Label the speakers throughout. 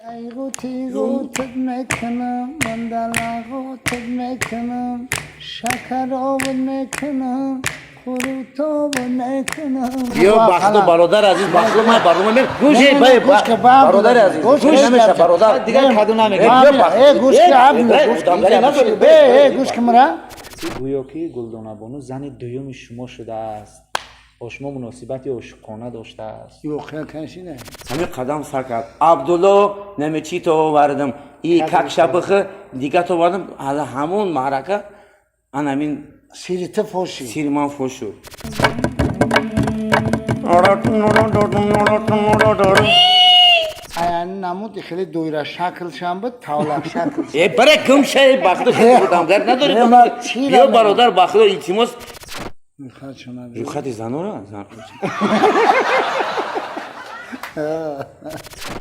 Speaker 1: Айгу-тигу тд мекунам, мандалагу тд мекунам, шакаровд мекунам, қурутобд мекунам.
Speaker 2: Биё, бахту бародар азиз, бахту ман барнома мер гӯш
Speaker 1: Не, не,
Speaker 2: бай
Speaker 1: гӯш ки, ба-
Speaker 2: бародари азиз,
Speaker 1: гӯш
Speaker 2: гӯш
Speaker 1: ки,
Speaker 2: намеша бародар.
Speaker 3: Дигар каду намегирад.
Speaker 2: Биё, бахту.
Speaker 1: Э, гӯш ки, аб-
Speaker 2: Э,
Speaker 1: гӯш ки,
Speaker 2: одамгарӣ надорӣ.
Speaker 1: э, гӯш ки мара.
Speaker 3: Гӯё ки Гулдонабону зани дуюми шумо шудааст, бо шумо муносибати ошиқона доштааст.
Speaker 1: Yo'q, конечно.
Speaker 2: Ҳамин қадам сар кард Абдулло, намечито овардам и как шабхи дигато овардам, ҳала ҳамон маърака ан ҳамин.
Speaker 1: Сирите фоши.
Speaker 2: Сири ман фош шуд.
Speaker 1: Аяни намуд хеле доира шакл шам буд, тавлак шакл.
Speaker 2: Э, бара гум шай, бахту, одамгар надорӣ.
Speaker 1: Не, ман чӣ
Speaker 2: Биё,
Speaker 1: ра-
Speaker 2: бародар, бахту, илтимос.
Speaker 1: Мехоҳад.
Speaker 2: Рӯйхати занора.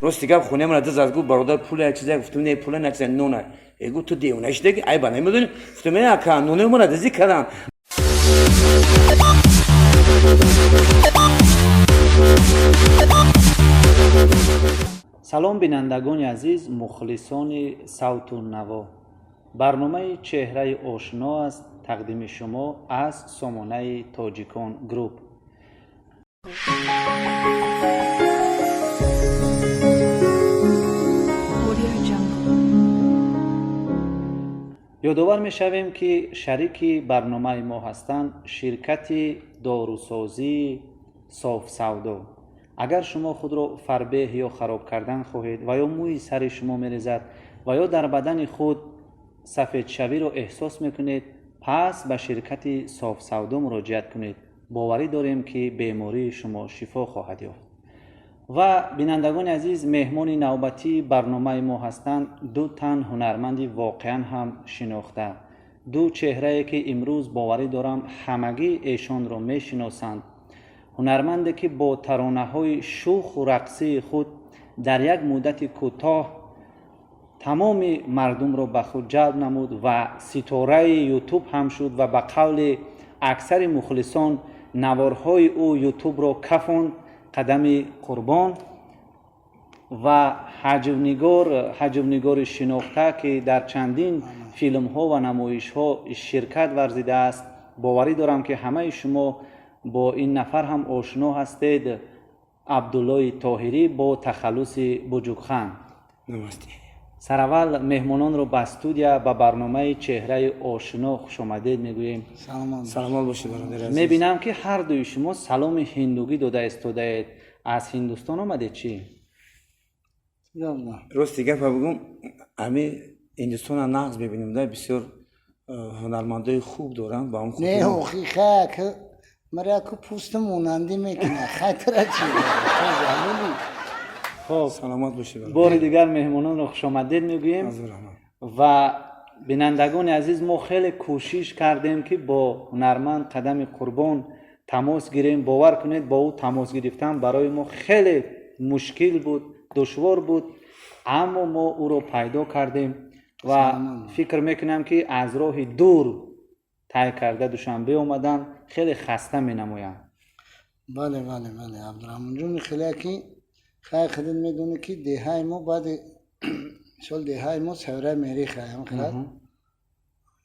Speaker 2: Рости гап, хонамра дыз аз, гуфт: «Бародар, пула як чиза». Гуфтум: «Не, пула на чиза, нона». Э, гуфт: «Ту девона шидаги, айба намедонӣ?» Гуфтум: «Не, ака, нонаи мара дизӣ кардам».
Speaker 3: Салом, бинандагони азиз, мухлисони савту наво. Барномаи «Чеҳраи ошно» аст, тақдими шумо аз сомонаи «Тоҷикон Груп».
Speaker 4: Audio Jungle.
Speaker 3: Ёдовар мешавем, ки шарики барномаи мо ҳастанд ширкати дорусозии «Софсавдо». Агар шумо худро фарбеҳ ё хароб кардан хоҳед ва ё мӯи сари шумо мерезад ва ё дар бадани худ сафедшавиро эҳсос мекунед, пас ба ширкати «Софсавдо» муроҷиат кунед. Боварӣ дорем, ки бемории шумо шифо хоҳад ёфт. Ва бинандагони азиз, меҳмони навбатии барномаи мо ҳастанд ду тан ҳунарманди воқеан ҳам шинохта, ду чеҳрае, ки имрӯз боварӣ дорам, ҳамагӣ эшонро мешиносанд. Ҳунарманде, ки бо таронаҳои шӯху рақсии худ дар як муддати кӯтоҳ тамоми мардумро ба худ ҷалб намуд ва ситораи Ютуб ҳам шуд ва ба қавли аксари мухлисон наворҳои ӯ Ютубро кафонд, Қадами Қурбон, ва ҳаҷвнигори шинохта, ки дар чандин филмҳо ва намоишҳо ширкат варзидааст. Боварӣ дорам, ки ҳамаи шумо бо ин нафар ҳам ошно ҳастед: Абдуллои Тоҳирӣ бо тахаллуси Буҷукхан.
Speaker 2: Намасте.
Speaker 3: Сараввал меҳмононро ба студия, ба барномаи «Чеҳраи ошино» хушомадед мегӯем.
Speaker 1: Саломат.
Speaker 2: Саломат бошед, бародари азиз.
Speaker 3: Мебинам, ки ҳар дуи шумо саломи ҳиндугӣ дода истодаед. Аз Ҳиндустон омадед, чӣ?
Speaker 1: Yallah.
Speaker 2: Рости гапа бигӯм, ҳами Ҳиндустона нағз мебинем да, бисёр ҳунармандои хуб доранд ба он.
Speaker 1: Не, охи хак мара ку пӯсту монандӣ мекуна. Хайтра чӣ?
Speaker 3: Хоб.
Speaker 2: Саломат бошед, бародар.
Speaker 3: Бори дигар меҳмононро хушомадед мегӯем.
Speaker 2: Азор раҳмат.
Speaker 3: Ва бинандагони азиз, мо хеле кӯшиш кардем, ки бо ҳунарманд Қадами Қурбон тамос гирем. Бовар кунед, бо ӯ тамос гирифтан барои мо хеле мушкил буд, душвор буд, аммо мо ӯро пайдо кардем ва фикр мекунам, ки аз роҳи дур тай карда Душанбе омадан, хеле хаста менамоянд.
Speaker 1: Бале, бале, бале. Абдурахмонҷон, хеле ки хай худат медонӣ, ки деҳаи мо баъди мисол деҳаи мо сайёраи Мериха ҳам хелат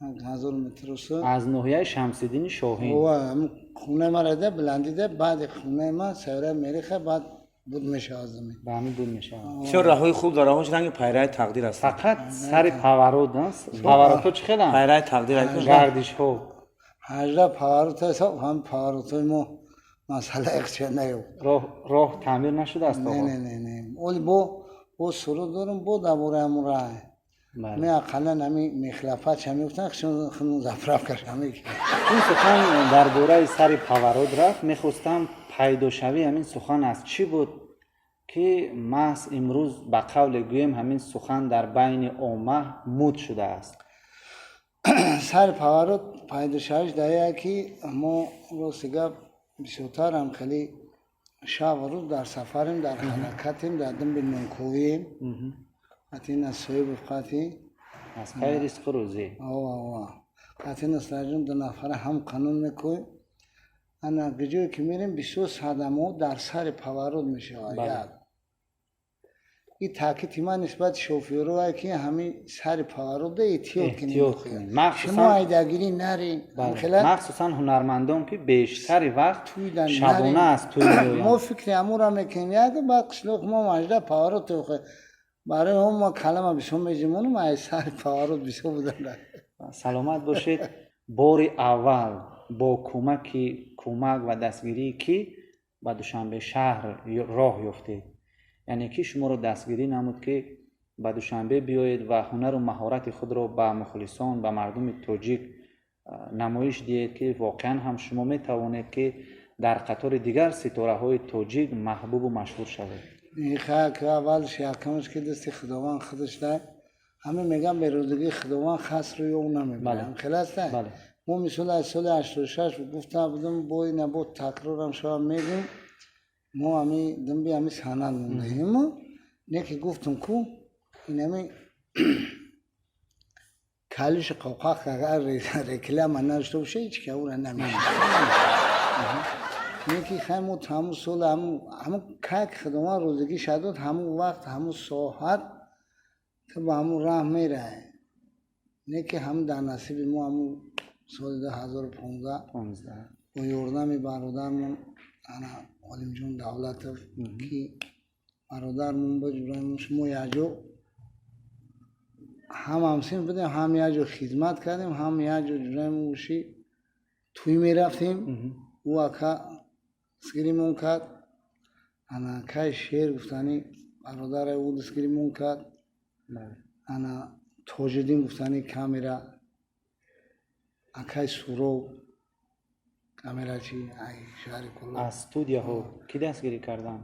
Speaker 1: 1000 метр усу.
Speaker 3: Аз ноҳияи Шамсиддини Шоҳин.
Speaker 1: Ова, хонаи мара да баландида, баъди хонаи ман сайёраи Мериха, баъд буд мешавад замин.
Speaker 3: Ба ҳамин буд мешавад.
Speaker 2: Бисёр роҳҳои хуб дора, ҳош ранги пайраи тақдир ҳастанд.
Speaker 3: Фақат сари поворот, поворотҳо чӣ хеланд?
Speaker 2: Пайраи тақдир.
Speaker 3: Гардишҳо.
Speaker 1: 18 поворот ҳисоб, ҳам поворотҳои мо масъала иқча наёб.
Speaker 3: Роҳ таъмир нашудааст?
Speaker 1: Не, не, не, не, оли бо суруд дорум, бо дар бораи ҳамун раҳ. Ме ақаллан ҳами мехлафат мегуфтан, хун заправкаш ҳами.
Speaker 3: Ин сухан дар бораи сари поворот рафт. Мехостам пайдошавии ҳамин сухан аз чӣ буд, ки маҳз имрӯз, ба қавле гӯем, ҳамин сухан дар байни омма муд шудааст?
Speaker 1: Сари поворот пайдошавиш дар як ки мо, рости гап, бисёртарам хеле шаб рӯз дар сафарем, дар ҳаракатем, дар думби нонковием, қати насоибов, қати
Speaker 3: аз пайи ризқу рӯзӣ.
Speaker 1: Ова, ова, қати Насраҷон ду нафара ҳам қанун мекӯем. Ана ҷое ки мерем, бисёр садамаҳо дар сари поворот мешавад. Як И таъкиди ман нисбати шофёрое, ки ҳамин сари поворот да эҳтиёт
Speaker 3: Эҳтиёт
Speaker 1: кунед.
Speaker 3: Кунед. Махсусан-
Speaker 1: Шумо айдагирӣ нарен. Хела
Speaker 3: Махсусан ҳунармандон, ки бештари вақт
Speaker 1: тӯйдан
Speaker 3: шабона
Speaker 1: нарен.
Speaker 3: аз тӯй меоянд.
Speaker 1: Мо фикри ҳамура мекунем, як баъд қишлоқ мо мажда поворот охе барои ҳо мо калама бисёр меҷимонум, ай сари поворот бисёр будан.
Speaker 3: Саломат бошед. Бори аввал бо кӯмак ва дастгирии кӣ ба Душанбе шаҳр роҳ ёфтед? Яъне ки шуморо дастгирӣ намуд, ки ба Душанбе биёед ва ҳунару маҳорати худро ба мухлисон, ба мардуми тоҷик намоиш диҳед, ки воқеан ҳам шумо метавонед, ки дар қатори дигар ситораҳои тоҷик маҳбубу машҳур шавед?
Speaker 1: Ки аввалш, якамаш, ки дасти Худованд худаш дай. Ҳама мегӯям, беродагии Худованд хас рӯи ӯ намебарам, хел аста. Мо мисол аз соли 86 гуфта будам, бо ина бо такрорам шава мегӯм, мо ҳами димби ҳами санъат мондаем. Не ки гуфтум ку, инами калиши қоқақ агар реклама надошта боша, ҳеч ка ӯра намешинасад. Не ки хай, мо ҳамун сол, ҳамун кай ки Худованд розигӣ шадод, ҳамун вақт, ҳамун соҳат ту ба ҳамун раҳ меравӣ. Не ки ҳамун дар насиби мо ҳамун соли 2015
Speaker 3: 15.
Speaker 1: бо ёрдами бародармон, ана Олимҷон Давлатов, ки бародармон буд, мо якҷо ҳам ҳамсинф будем, ҳам якҷо хизмат кардем, ҳам якҷо ҷураимон бошӣ тӯй мерафтем. Ӯ ака дастгиримон кард. Ана кай шеър гуфтанӣ бародаре, ӯ дастгиримон кард. Ана Тоҷиддин гуфтанӣ камера, акай Суроб камерачи ай шаҳри Кӯлоб.
Speaker 3: Аз студияҳо кӣ дастгирӣ карданд?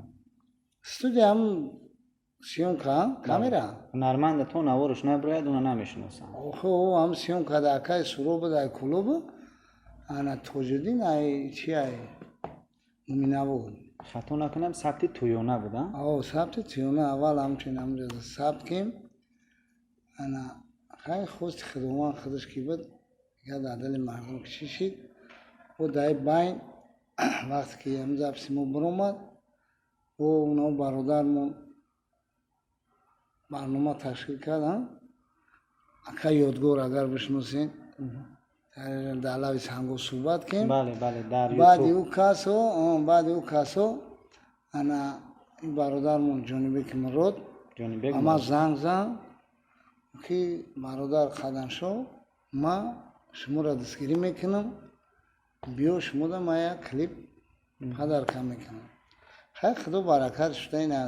Speaker 1: Студия ҳам съёмка камера.
Speaker 3: Ҳунарманда то навораш набирояд, уна намешиносанд.
Speaker 1: Охо, ӯ ҳам съёмка да акай Суроб буд, ай Кӯлоб. Ана Тоҷиддин ай чи, ай Муминабод.
Speaker 3: Хато накунам, сабти тӯёна буд, а?
Speaker 1: О, сабти тӯёна аввал ҳамчун ҳамҷо сабт кем. Ана хай, хости Худованд худаш ки буд, дигар дар дили мардум кашишид. Бо даи байн вақте ки ҳам записи мо биромад, бо оно бародармон барнома ташкил карданд, ака Ёдгор, агар бишносед, дар лави санго суҳбат кем.
Speaker 3: Бале, бале, дар
Speaker 1: Баъди
Speaker 3: Ютуб.
Speaker 1: ӯ касо, баъди ӯ касо, ана ин бародармон Ҷонибеки Мурод
Speaker 3: Ҷонибек.
Speaker 1: ба ман занг зад, ки бародар Қадамшо, ман шуморо дастгирӣ мекунам, биё, шумода ман як клип подарка мекунам. Хай, Худо баракат шуда, ина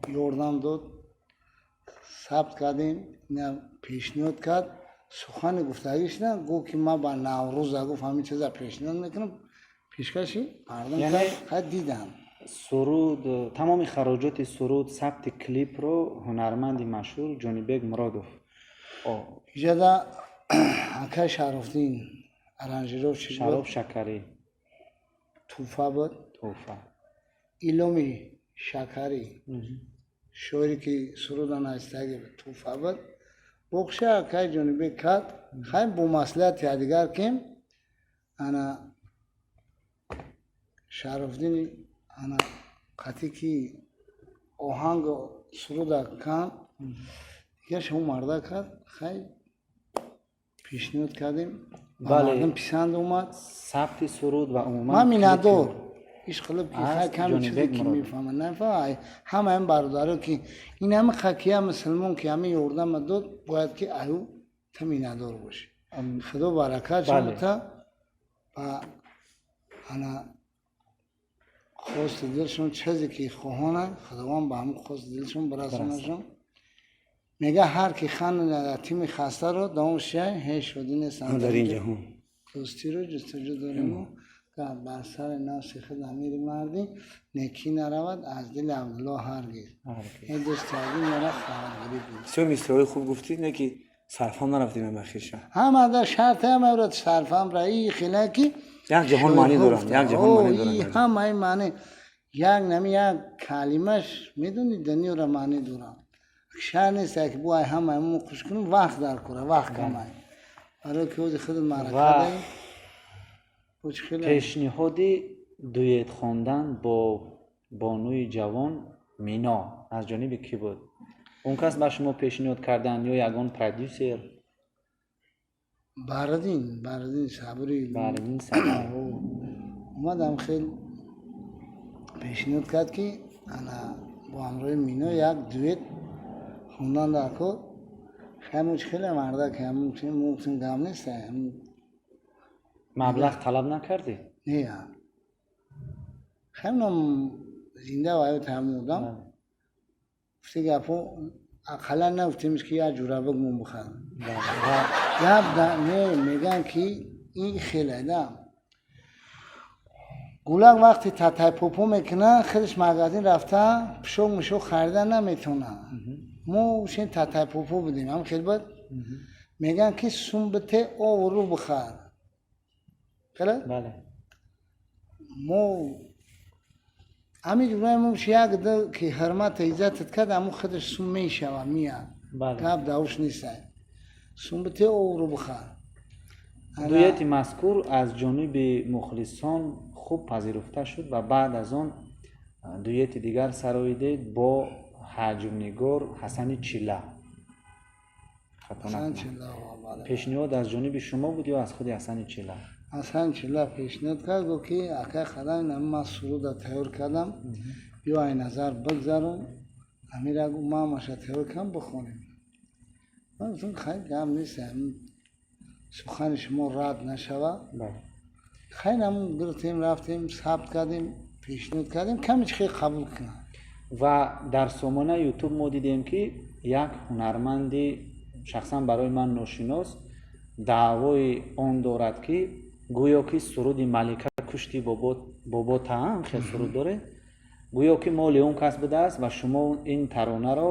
Speaker 1: ёрдам дод, сабт кардем. Ина пешниҳод кард, сухани гуфтагиш на гуфт, ки ман ба Наврӯза, гуфт, ҳамин чиза пешниҳод мекунам, пешкаши мардум. Хай, дидам.
Speaker 3: Суруд, тамоми хароҷоти суруд, сабти клипро ҳунарманди машҳур Ҷонибек Муродов
Speaker 1: иҷода акай Шарофдин аранжировщик буд.
Speaker 3: Шароб Шакарӣ.
Speaker 1: Туҳфа буд.
Speaker 3: Туҳфа.
Speaker 1: Иломи Шакарӣ, шоире ки суруда навистаги, туҳфа буд. Боқша акай Ҷонибек кард. Хай, бо маслиҳати якдигар кем, ана Шарофдини, ана қатӣ ки оҳангу суруда кан, дигар шумо марда кард. Хай, пешниҳод кардем, ба мардум писанд омад.
Speaker 3: Сабти суруд ва умуман
Speaker 1: Ман
Speaker 3: клипи
Speaker 1: миннатдор иш қилиб, ки
Speaker 3: аз
Speaker 1: хай, ками чизе
Speaker 3: Ҷонибек
Speaker 1: ки
Speaker 3: Муродов.
Speaker 1: мефаҳмад, нафаҳмад, ҳама ин бародаро, ки ин ҳама хакия мусулмон, ки ҳама ёрдама дод, бояд ки аю та миннатдор бошӣ. Худо баракат шумота ба ана хости дилшон, чизе ки хоҳонанд, Худованд ба ҳамон хости дилшон бирасонашон. Мега, ҳар ки ханда тими хастаро давом шай, ҳеҷ шодӣ нест
Speaker 2: дар ин ҷаҳон.
Speaker 1: Дӯстиро ҷустуҷӯ дориму бар сари нафси худ амири мардӣ, некӣ наравад аз дили Абдулло ҳаргиз. Эй дӯсти азиз, мара хабаргирӣ буд.
Speaker 2: Бисёр мисраҳои хуб гуфтӣ, не ки сарфам нарафтем ахирша.
Speaker 1: Ҳама дар шарте, ҳама сарфам ра и хела ки
Speaker 2: Як ҷаҳон маънӣ доранд, як ҷаҳон маънӣ доранд.
Speaker 1: Ҳамаи маънӣ як нами як калимаш, медони, дунёра маънӣ дорад. Шар нест, ки бо ай ҳамаи мо хуш кунем, вақт дар кора, вақт камай, барои ки ози худ маърака даем.
Speaker 3: Пешниҳоди дуэт хондан бо бонуи ҷавон Мино. Аз ҷониби кӣ буд? Он кас ба шумо пешниҳод карданд ё ягон продюсер?
Speaker 1: Баҳриддин, Баҳриддин Сабурӣ.
Speaker 3: Баҳриддин Сабурӣ.
Speaker 1: Омадам, хел пешниҳод кард, ки ана бо ҳамроҳи Мино як дуэт хондан дар кор. Ҳамуч хеле мардак, ҳамун гап нест.
Speaker 3: Маблағ талаб накардӣ?
Speaker 1: Не, ҳаминам зинда ва ҳаёт ҳамун одам гуфти гапҳо, ақаллан нагуфтемш, ки як ҷурабак мон бихарам. Гап не, мегӯянд, ки ин хеле да гулак вақте татайпопо мекунад, худаш магазин рафта пишок мишок харида наметавонад. Мо шин татайпопо будем, ҳам хел буд. Мегӯянд, ки сум бите, оврӯ бихар. Хеле мо ҳамин ҷумлаи мо як ду ки ҳурмату иззатат кард, ҳамун худаш сум мешава, мияд. Гап давш нест, сум бите, оврӯ бихар.
Speaker 3: Дуэти мазкур аз ҷониби мухлисон хуб пазируфта шуд ва баъд аз он дуэти дигар сароидед бо ҳаҷвнигор Ҳасани Чилла. Пешниҳод аз ҷониби шумо буд ё аз худи Ҳасани Чилла?
Speaker 1: Ҳасан Чилла пешниҳод кард, гуфт, ки акай Қадам, ман суруда тайёр кардам, биё, ай назар бигзарон. Амира гуфт, ман ҳамаша тайёр кардам, бихонем. Ман гуфтам, хай, гап нест, сухани шумо рад нашава. Хайр, ҳамун гирифтем, рафтем, сабт кардем, пешниҳод кардем, ками чи хел қабул кунад.
Speaker 3: Ва дар сомонаи Ютуб мо дидем, ки як ҳунарманди шахсан барои ман ношинос даъвои он дорад, ки гӯё ки суруди «Малика кушти боботаам» хел суруд доред, гӯё ки моли он кас будааст ва шумо ин таронаро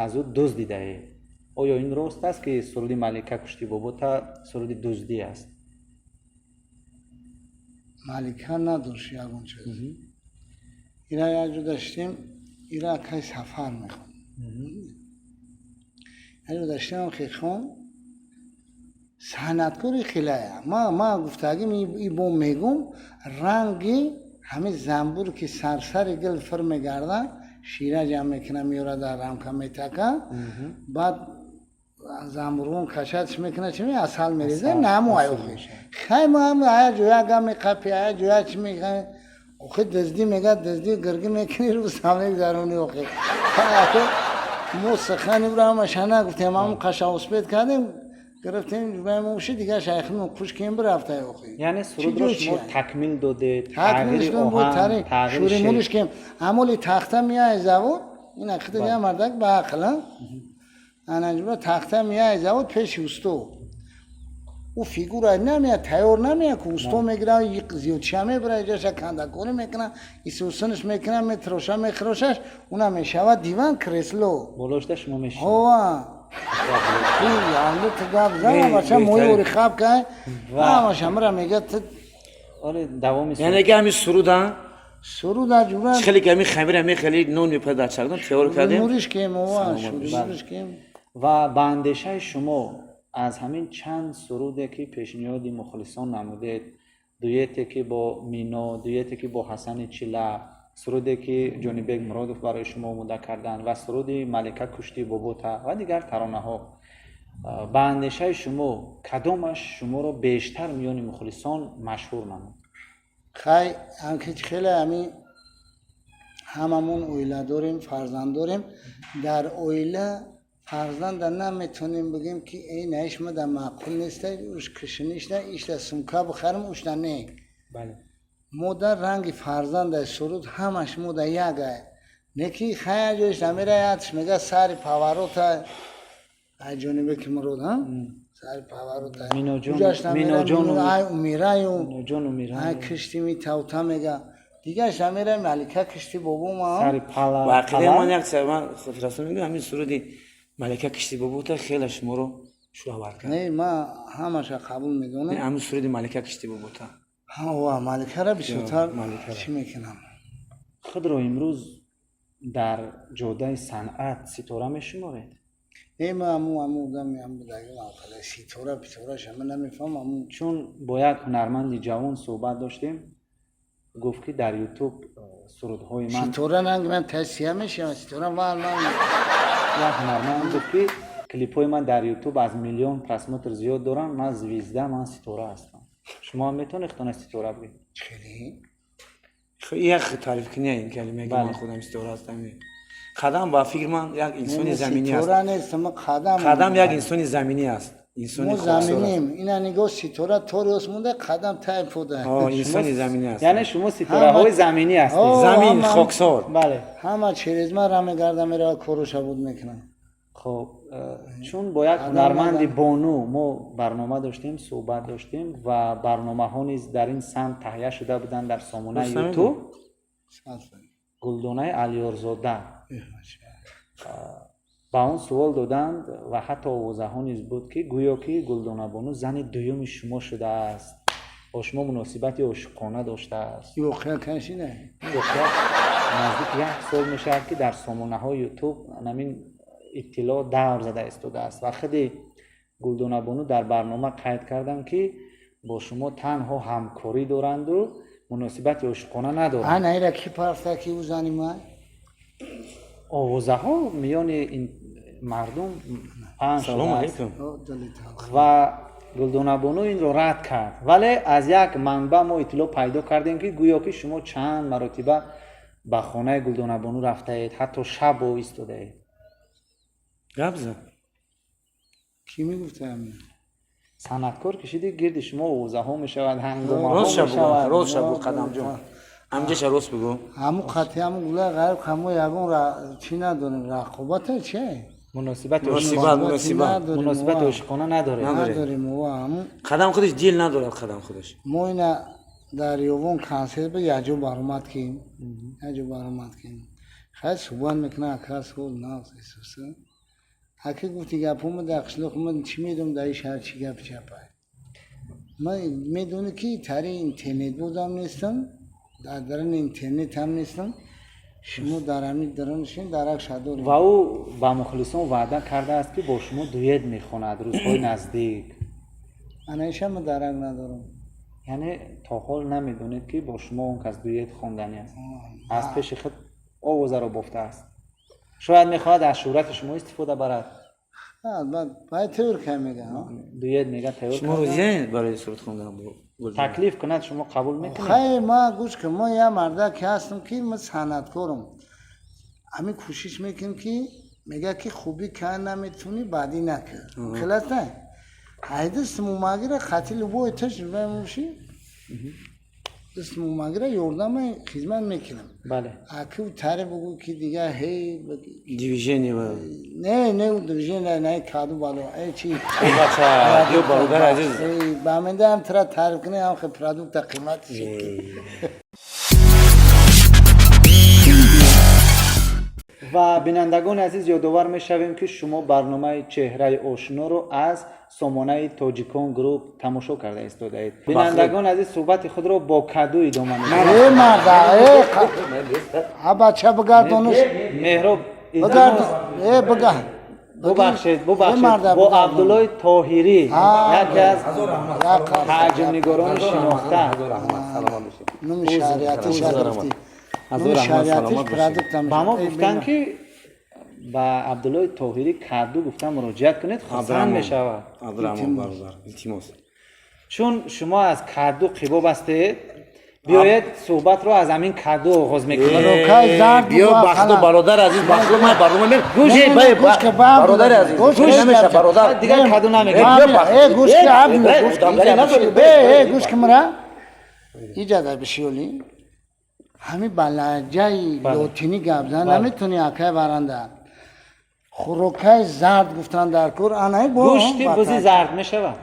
Speaker 3: аз ӯ дуздидаед. Оё ин рост аст, ки суруди «Малика кушти бобота» суруди дуздӣ аст?
Speaker 1: Малика надошт ягон чиз. Ира як ҷо даштем, ира акай Сафар мехонд. Як ҷо даштем, хехон санъаткори хелая. Ма гуфтагим, и бо мегум, ранги ҳамин занбур, ки сарсари гил фир мегарда, шира ҷамъ мекуна, меёра, дар рамка метака, баъд занбургон кашатш мекуна, чи асал мереза, намо ай. Охи, хай, ма ая ҷоя гам меқапи, ая ҷоя чи меқа. Охи, дуздӣ мега, дуздӣ гиргӣ мекунӣ, рӯзам мегзаронӣ. Охи, мо сухани ӯро ҳамаша нагуфтем, ҳамон қаша успеть кардем, гирифтем, ҷумаи дигар шайхимон кушкем, бирафта, охи.
Speaker 3: Яъне сурудро шумо такмил додед?
Speaker 1: Шуримулиш кем, ҳамоли тахта меяй завод, ин ақида я мардак ба ақл анаҷуба тахта меяй завод, пеши усто ӯ фигура намеяд, тайёр намеяд, ку усто мегира, зиёдчия мебара, иҷаша кандакорӣ мекуна, исусунаш мекуна, метроша, мехирошаш, уна мешавад диван, кресло.
Speaker 3: Болошта шумо мешинед?
Speaker 1: Ҳова, ту гап зан, бача, мои ори хаб кай, ҳамаша мира мега ту.
Speaker 3: Оре, давоми.
Speaker 2: Яъне ки ҳамин суруда
Speaker 1: Суруда ҷура.
Speaker 2: Хеле ки ҳамин хамира мехели нон мепад дар чакдон, тайёр кардем.
Speaker 1: Муриш кем, ова, шуриш кем.
Speaker 3: Ва ба андешаи шумо, аз ҳамин чанд суруде, ки пешниҳоди мухлисон намудед, дуете ки бо Мино, дуете ки бо Ҳасани Чила, суруде ки Ҷонибек Муродов барои шумо омода карданд ва суруди «Малика кушти бобота» ва дигар таронаҳо, ба андешаи шумо, кадомаш шуморо бештар миёни мухлисон машҳур намуд?
Speaker 1: Хай, ҳамки хеле ҳамин ҳамамон оила дорем, фарзанд дорем. Дар оила фарзанда наметонем бигем, ки эй, наиш мада маъқул неста, уш кишинишна, ишта сумка бихарам, ушта не. Модар ранги фарзанда, суруд ҳамаш мода ягай. Не ки хая ҷоиш намера, ятш мега сари поворот а, ай Ҷонибеки Мурод, сари поворот а. Ай умираю, ай киштими тавта мега, дигарш намера, «Малика кишти бобома».
Speaker 2: Ва ақидаи ман як ман хотиррасон мегӯям, ҳамин суруди «Малика кишти бобота» хеле шуморо шӯравар кард.
Speaker 1: Не, ман ҳамаша қабул медонам.
Speaker 2: Ҳамин суруди «Малика кишти бобота».
Speaker 1: Ва Маликара бисёртар чӣ мекунам.
Speaker 3: Худро имрӯз дар ҷодаи санъат ситора мешуморед?
Speaker 1: Не, ма аму одами ситора питораша ман намефаҳмам, аму.
Speaker 3: Чун бо як ҳунарманди ҷавон суҳбат доштем. Гуфт, ки дар Ютуб сурудҳои ман
Speaker 1: Ситора ранг ман тасия мешавам, ситора вал ман.
Speaker 3: Як ҳунарманд гуфт, ки клипҳои ман дар Ютуб аз миллион просмотр зиёд доранд, ман звезда, ман ситора ҳастам. Шумо ҳам метавонед худтона ситора бигӯед?
Speaker 1: Хеле.
Speaker 2: Хо, як таъриф кунӣ, ин калима ки ман худам ситора ҳастам. Қадам ба фикр ман як инсони заминӣ аст.
Speaker 1: Ситора нест, ма қадам.
Speaker 2: Қадам як инсони заминӣ аст, инсони
Speaker 1: мо
Speaker 2: хоксор аст.
Speaker 1: Заминем. Ина нигоҳ, ситора тори осмонда, қадам тай пода.
Speaker 2: О, инсони заминӣ аст.
Speaker 3: Яъне шумо ситораҳои заминӣ ҳастед.
Speaker 2: Замин, хоксор.
Speaker 3: Бале.
Speaker 1: Ҳама через ман ра мегарда, мерава, кору шабуд мекунам.
Speaker 3: Хоб, чун бо як ҳунарманди бону мо барнома доштем, суҳбат доштем ва барномаҳо низ дар ин самт таҳия шуда буданд дар сомонаи Ютуб, Гулдонаи Алиёрзода, ба он суол доданд ва ҳатто овозаҳо низ буд, ки гӯё ки Гулдонабону зани дуюми шумо шудааст, бо шумо муносибати ошиқона доштааст.
Speaker 1: Воқеа кашида.
Speaker 3: Воқеа наздик як сол мешавад, ки дар сомонаҳои Ютуб ҳамин иттилоъ давр зада истодааст ва худи Гулдонабону дар барнома қайд карданд, ки бо шумо танҳо ҳамкорӣ доранду муносибати ошиқона надоранд.
Speaker 1: Ана ира ки парфта, ки ӯ зани ман?
Speaker 3: Овозаҳо миёни мардум паҳн
Speaker 2: Салому
Speaker 3: шудааст.
Speaker 2: алайкум.
Speaker 3: Ва Гулдонабону инро рад кард, вале аз як манбаъ мо иттилоъ пайдо кардем, ки гӯё ки шумо чанд маротиба ба хонаи Гулдонабону рафтаед, ҳатто шаб бо ӯ истодаед.
Speaker 2: Гап зад.
Speaker 1: Кӣ мегуфта ҳамин?
Speaker 3: Санъаткор кишиди, гирди шумо овозаҳо мешавад, ҳангомаҳо
Speaker 2: Рост ша бугӯ.
Speaker 3: мешавад.
Speaker 2: Рост ша бугӯ, Қадамҷон, ҳамҷаша рост бугӯ.
Speaker 1: Ҳамун қатъи ҳамун гулаи ғариб, ҳамо ягон чӣ надорем, рақобата чи?
Speaker 3: Муносибати
Speaker 2: Муносибат, муносибат.
Speaker 3: Муносибати ошиқона надоред?
Speaker 2: Надорем.
Speaker 1: Надорем ова ҳамун.
Speaker 2: Қадам худаш дил надорад, қадам худаш.
Speaker 1: Мо ина дар Ёвон консерт ба якҷо баромад кем, якҷо баромад кем. Хай, суҳбат мекунам, ака сол нағз эҳсоса. Ака гуфти гапҳома дар қишлоқ, ман чӣ медонам дар ин шаҳр чӣ гапи чапай. Ман медонӣ, ки тари интернет будам нестам, дар даруни интернет ҳам нестам. Шумо дар ҳамин даруншин дарак шадорем.
Speaker 3: Ва ӯ ба мухлисон ваъда кардааст, ки бо шумо дуэт мехонад рӯзҳои наздик.
Speaker 1: Анаиша ман дарак надорам.
Speaker 3: Яъне то ҳол намедонед, ки бо шумо он кас дуэт хонданӣ аст? Аз пеши худ овозаро бофтааст, шояд мехоҳад аз шӯҳрати шумо истифода барад.
Speaker 1: Баъд тайёр кай мега.
Speaker 3: Дуэт мега тайёр
Speaker 2: Шумо
Speaker 3: кардам.
Speaker 2: розияед барои суруд хондан бо Гулдона?
Speaker 3: Таклиф кунад, шумо қабул мекунед?
Speaker 1: Хай, ма гӯш кун, ма як мардаке ҳастам, ки ма санъаткорам. Ҳамин кӯшиш мекунем, ки мега, ки хубӣ кар наметавонӣ, баъдӣ накар. Хеласта ҳайдастмумагира хати любой таш муши дастмумагира ёрдама хизмат мекунам. Аки таре бугӯ, ки дига ҳей.
Speaker 2: Движение ва
Speaker 1: Не, не, движение не, каду бало э чи.
Speaker 2: Бача ё бародари азиз.
Speaker 1: Ба мендаам тра таъриф кунӣ, ҳам хе продукта қимати шуд.
Speaker 3: Ва бинандагони азиз, ёдовар мешавем, ки шумо барномаи «Чеҳраи ошноро» аз сомонаи «Тоҷикон Груп» тамошо карда истодаед. Бинандагони азиз, суҳбати худро бо каду идома медиҳем.
Speaker 1: Э, марда, э, ҳа, бача, бигардонуш.
Speaker 3: Меҳроб.
Speaker 1: Бигардон, э, бигар.
Speaker 3: Бубахшед,
Speaker 1: Э,
Speaker 3: бубахшед.
Speaker 1: марда,
Speaker 3: Бо
Speaker 1: бигардон.
Speaker 3: Абдуллои Тоҳирӣ, яке аз
Speaker 1: Як қарса.
Speaker 3: ҳаҷмнигорони шинохта.
Speaker 1: Номи шариатиш гирифтӣ.
Speaker 2: Ҳазор
Speaker 1: Номи
Speaker 2: раҳмат,
Speaker 1: шариатиш
Speaker 2: саломат бошед.
Speaker 1: продукта.
Speaker 3: Ба мо гуфтанд, ки ба Абдуллои Тоҳирӣ каду гуфта муроҷиат кунед, хурсанд мешавад.
Speaker 2: Абдураҳмон бародар, илтимос.
Speaker 3: Чун шумо аз каду қибоб ҳастед, биёед, суҳбатро аз ҳамин каду оғоз мекунем.
Speaker 1: Рокай зард
Speaker 2: Биё.
Speaker 1: буд,
Speaker 2: Бахто.
Speaker 1: халал.
Speaker 2: Бародар азиз, бахто, ман барнома мер гӯш.
Speaker 1: Не, не, гӯш ки, ба
Speaker 2: Бародари азиз,
Speaker 1: гӯш
Speaker 2: гӯш
Speaker 1: ки,
Speaker 2: намеша, бародар.
Speaker 3: Дигар каду намегӯям.
Speaker 2: Биё, бахт.
Speaker 1: Э, гӯш ки,
Speaker 2: Э,
Speaker 1: Абдулло,
Speaker 2: э,
Speaker 1: гӯш ки,
Speaker 2: одамгарӣ надорӣ.
Speaker 1: э, э, гӯш ки, мара иҷаза бишёли, ҳами ба лаҳҷаи лотинӣ гап зан наметавонӣ, акай баранда. Хӯрокаи зард гуфтан дар кор анаи бо
Speaker 3: Гӯшти бузи зард мешавад.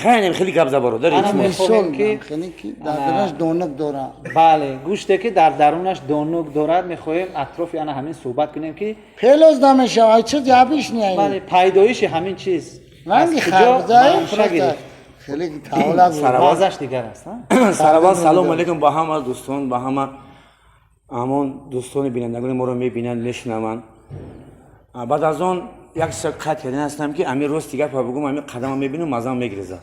Speaker 2: Хеле хеле гап за, бародар,
Speaker 3: Ана
Speaker 2: илтимос.
Speaker 3: мехоҳем, ки
Speaker 1: хеле ки дар дарунаш донак дорад.
Speaker 3: Бале, гӯште ки дар дарунаш донук дорад. Мехоҳем атрофи ана ҳамин суҳбат кунем, ки
Speaker 1: пелоз намешавад, чиз ябиш не.
Speaker 3: Бале, пайдоиши ҳамин чиз аз
Speaker 1: Ранги
Speaker 3: куҷо
Speaker 1: харбуза
Speaker 3: манша гирифт?
Speaker 1: Хеле тавла буд.
Speaker 2: Саравал.
Speaker 3: Мазаш дигар аст, а?
Speaker 2: Саравал, салом алейкум ба ҳама дӯстон, ба ҳама ҳамон дӯстони бинандагони моро мебинанд, мешунаванд. Баъд аз он як чиза қайд кардан ҳастам, ки ами рости гапа бугум, ами қадама мебинам, мазам мегирезад.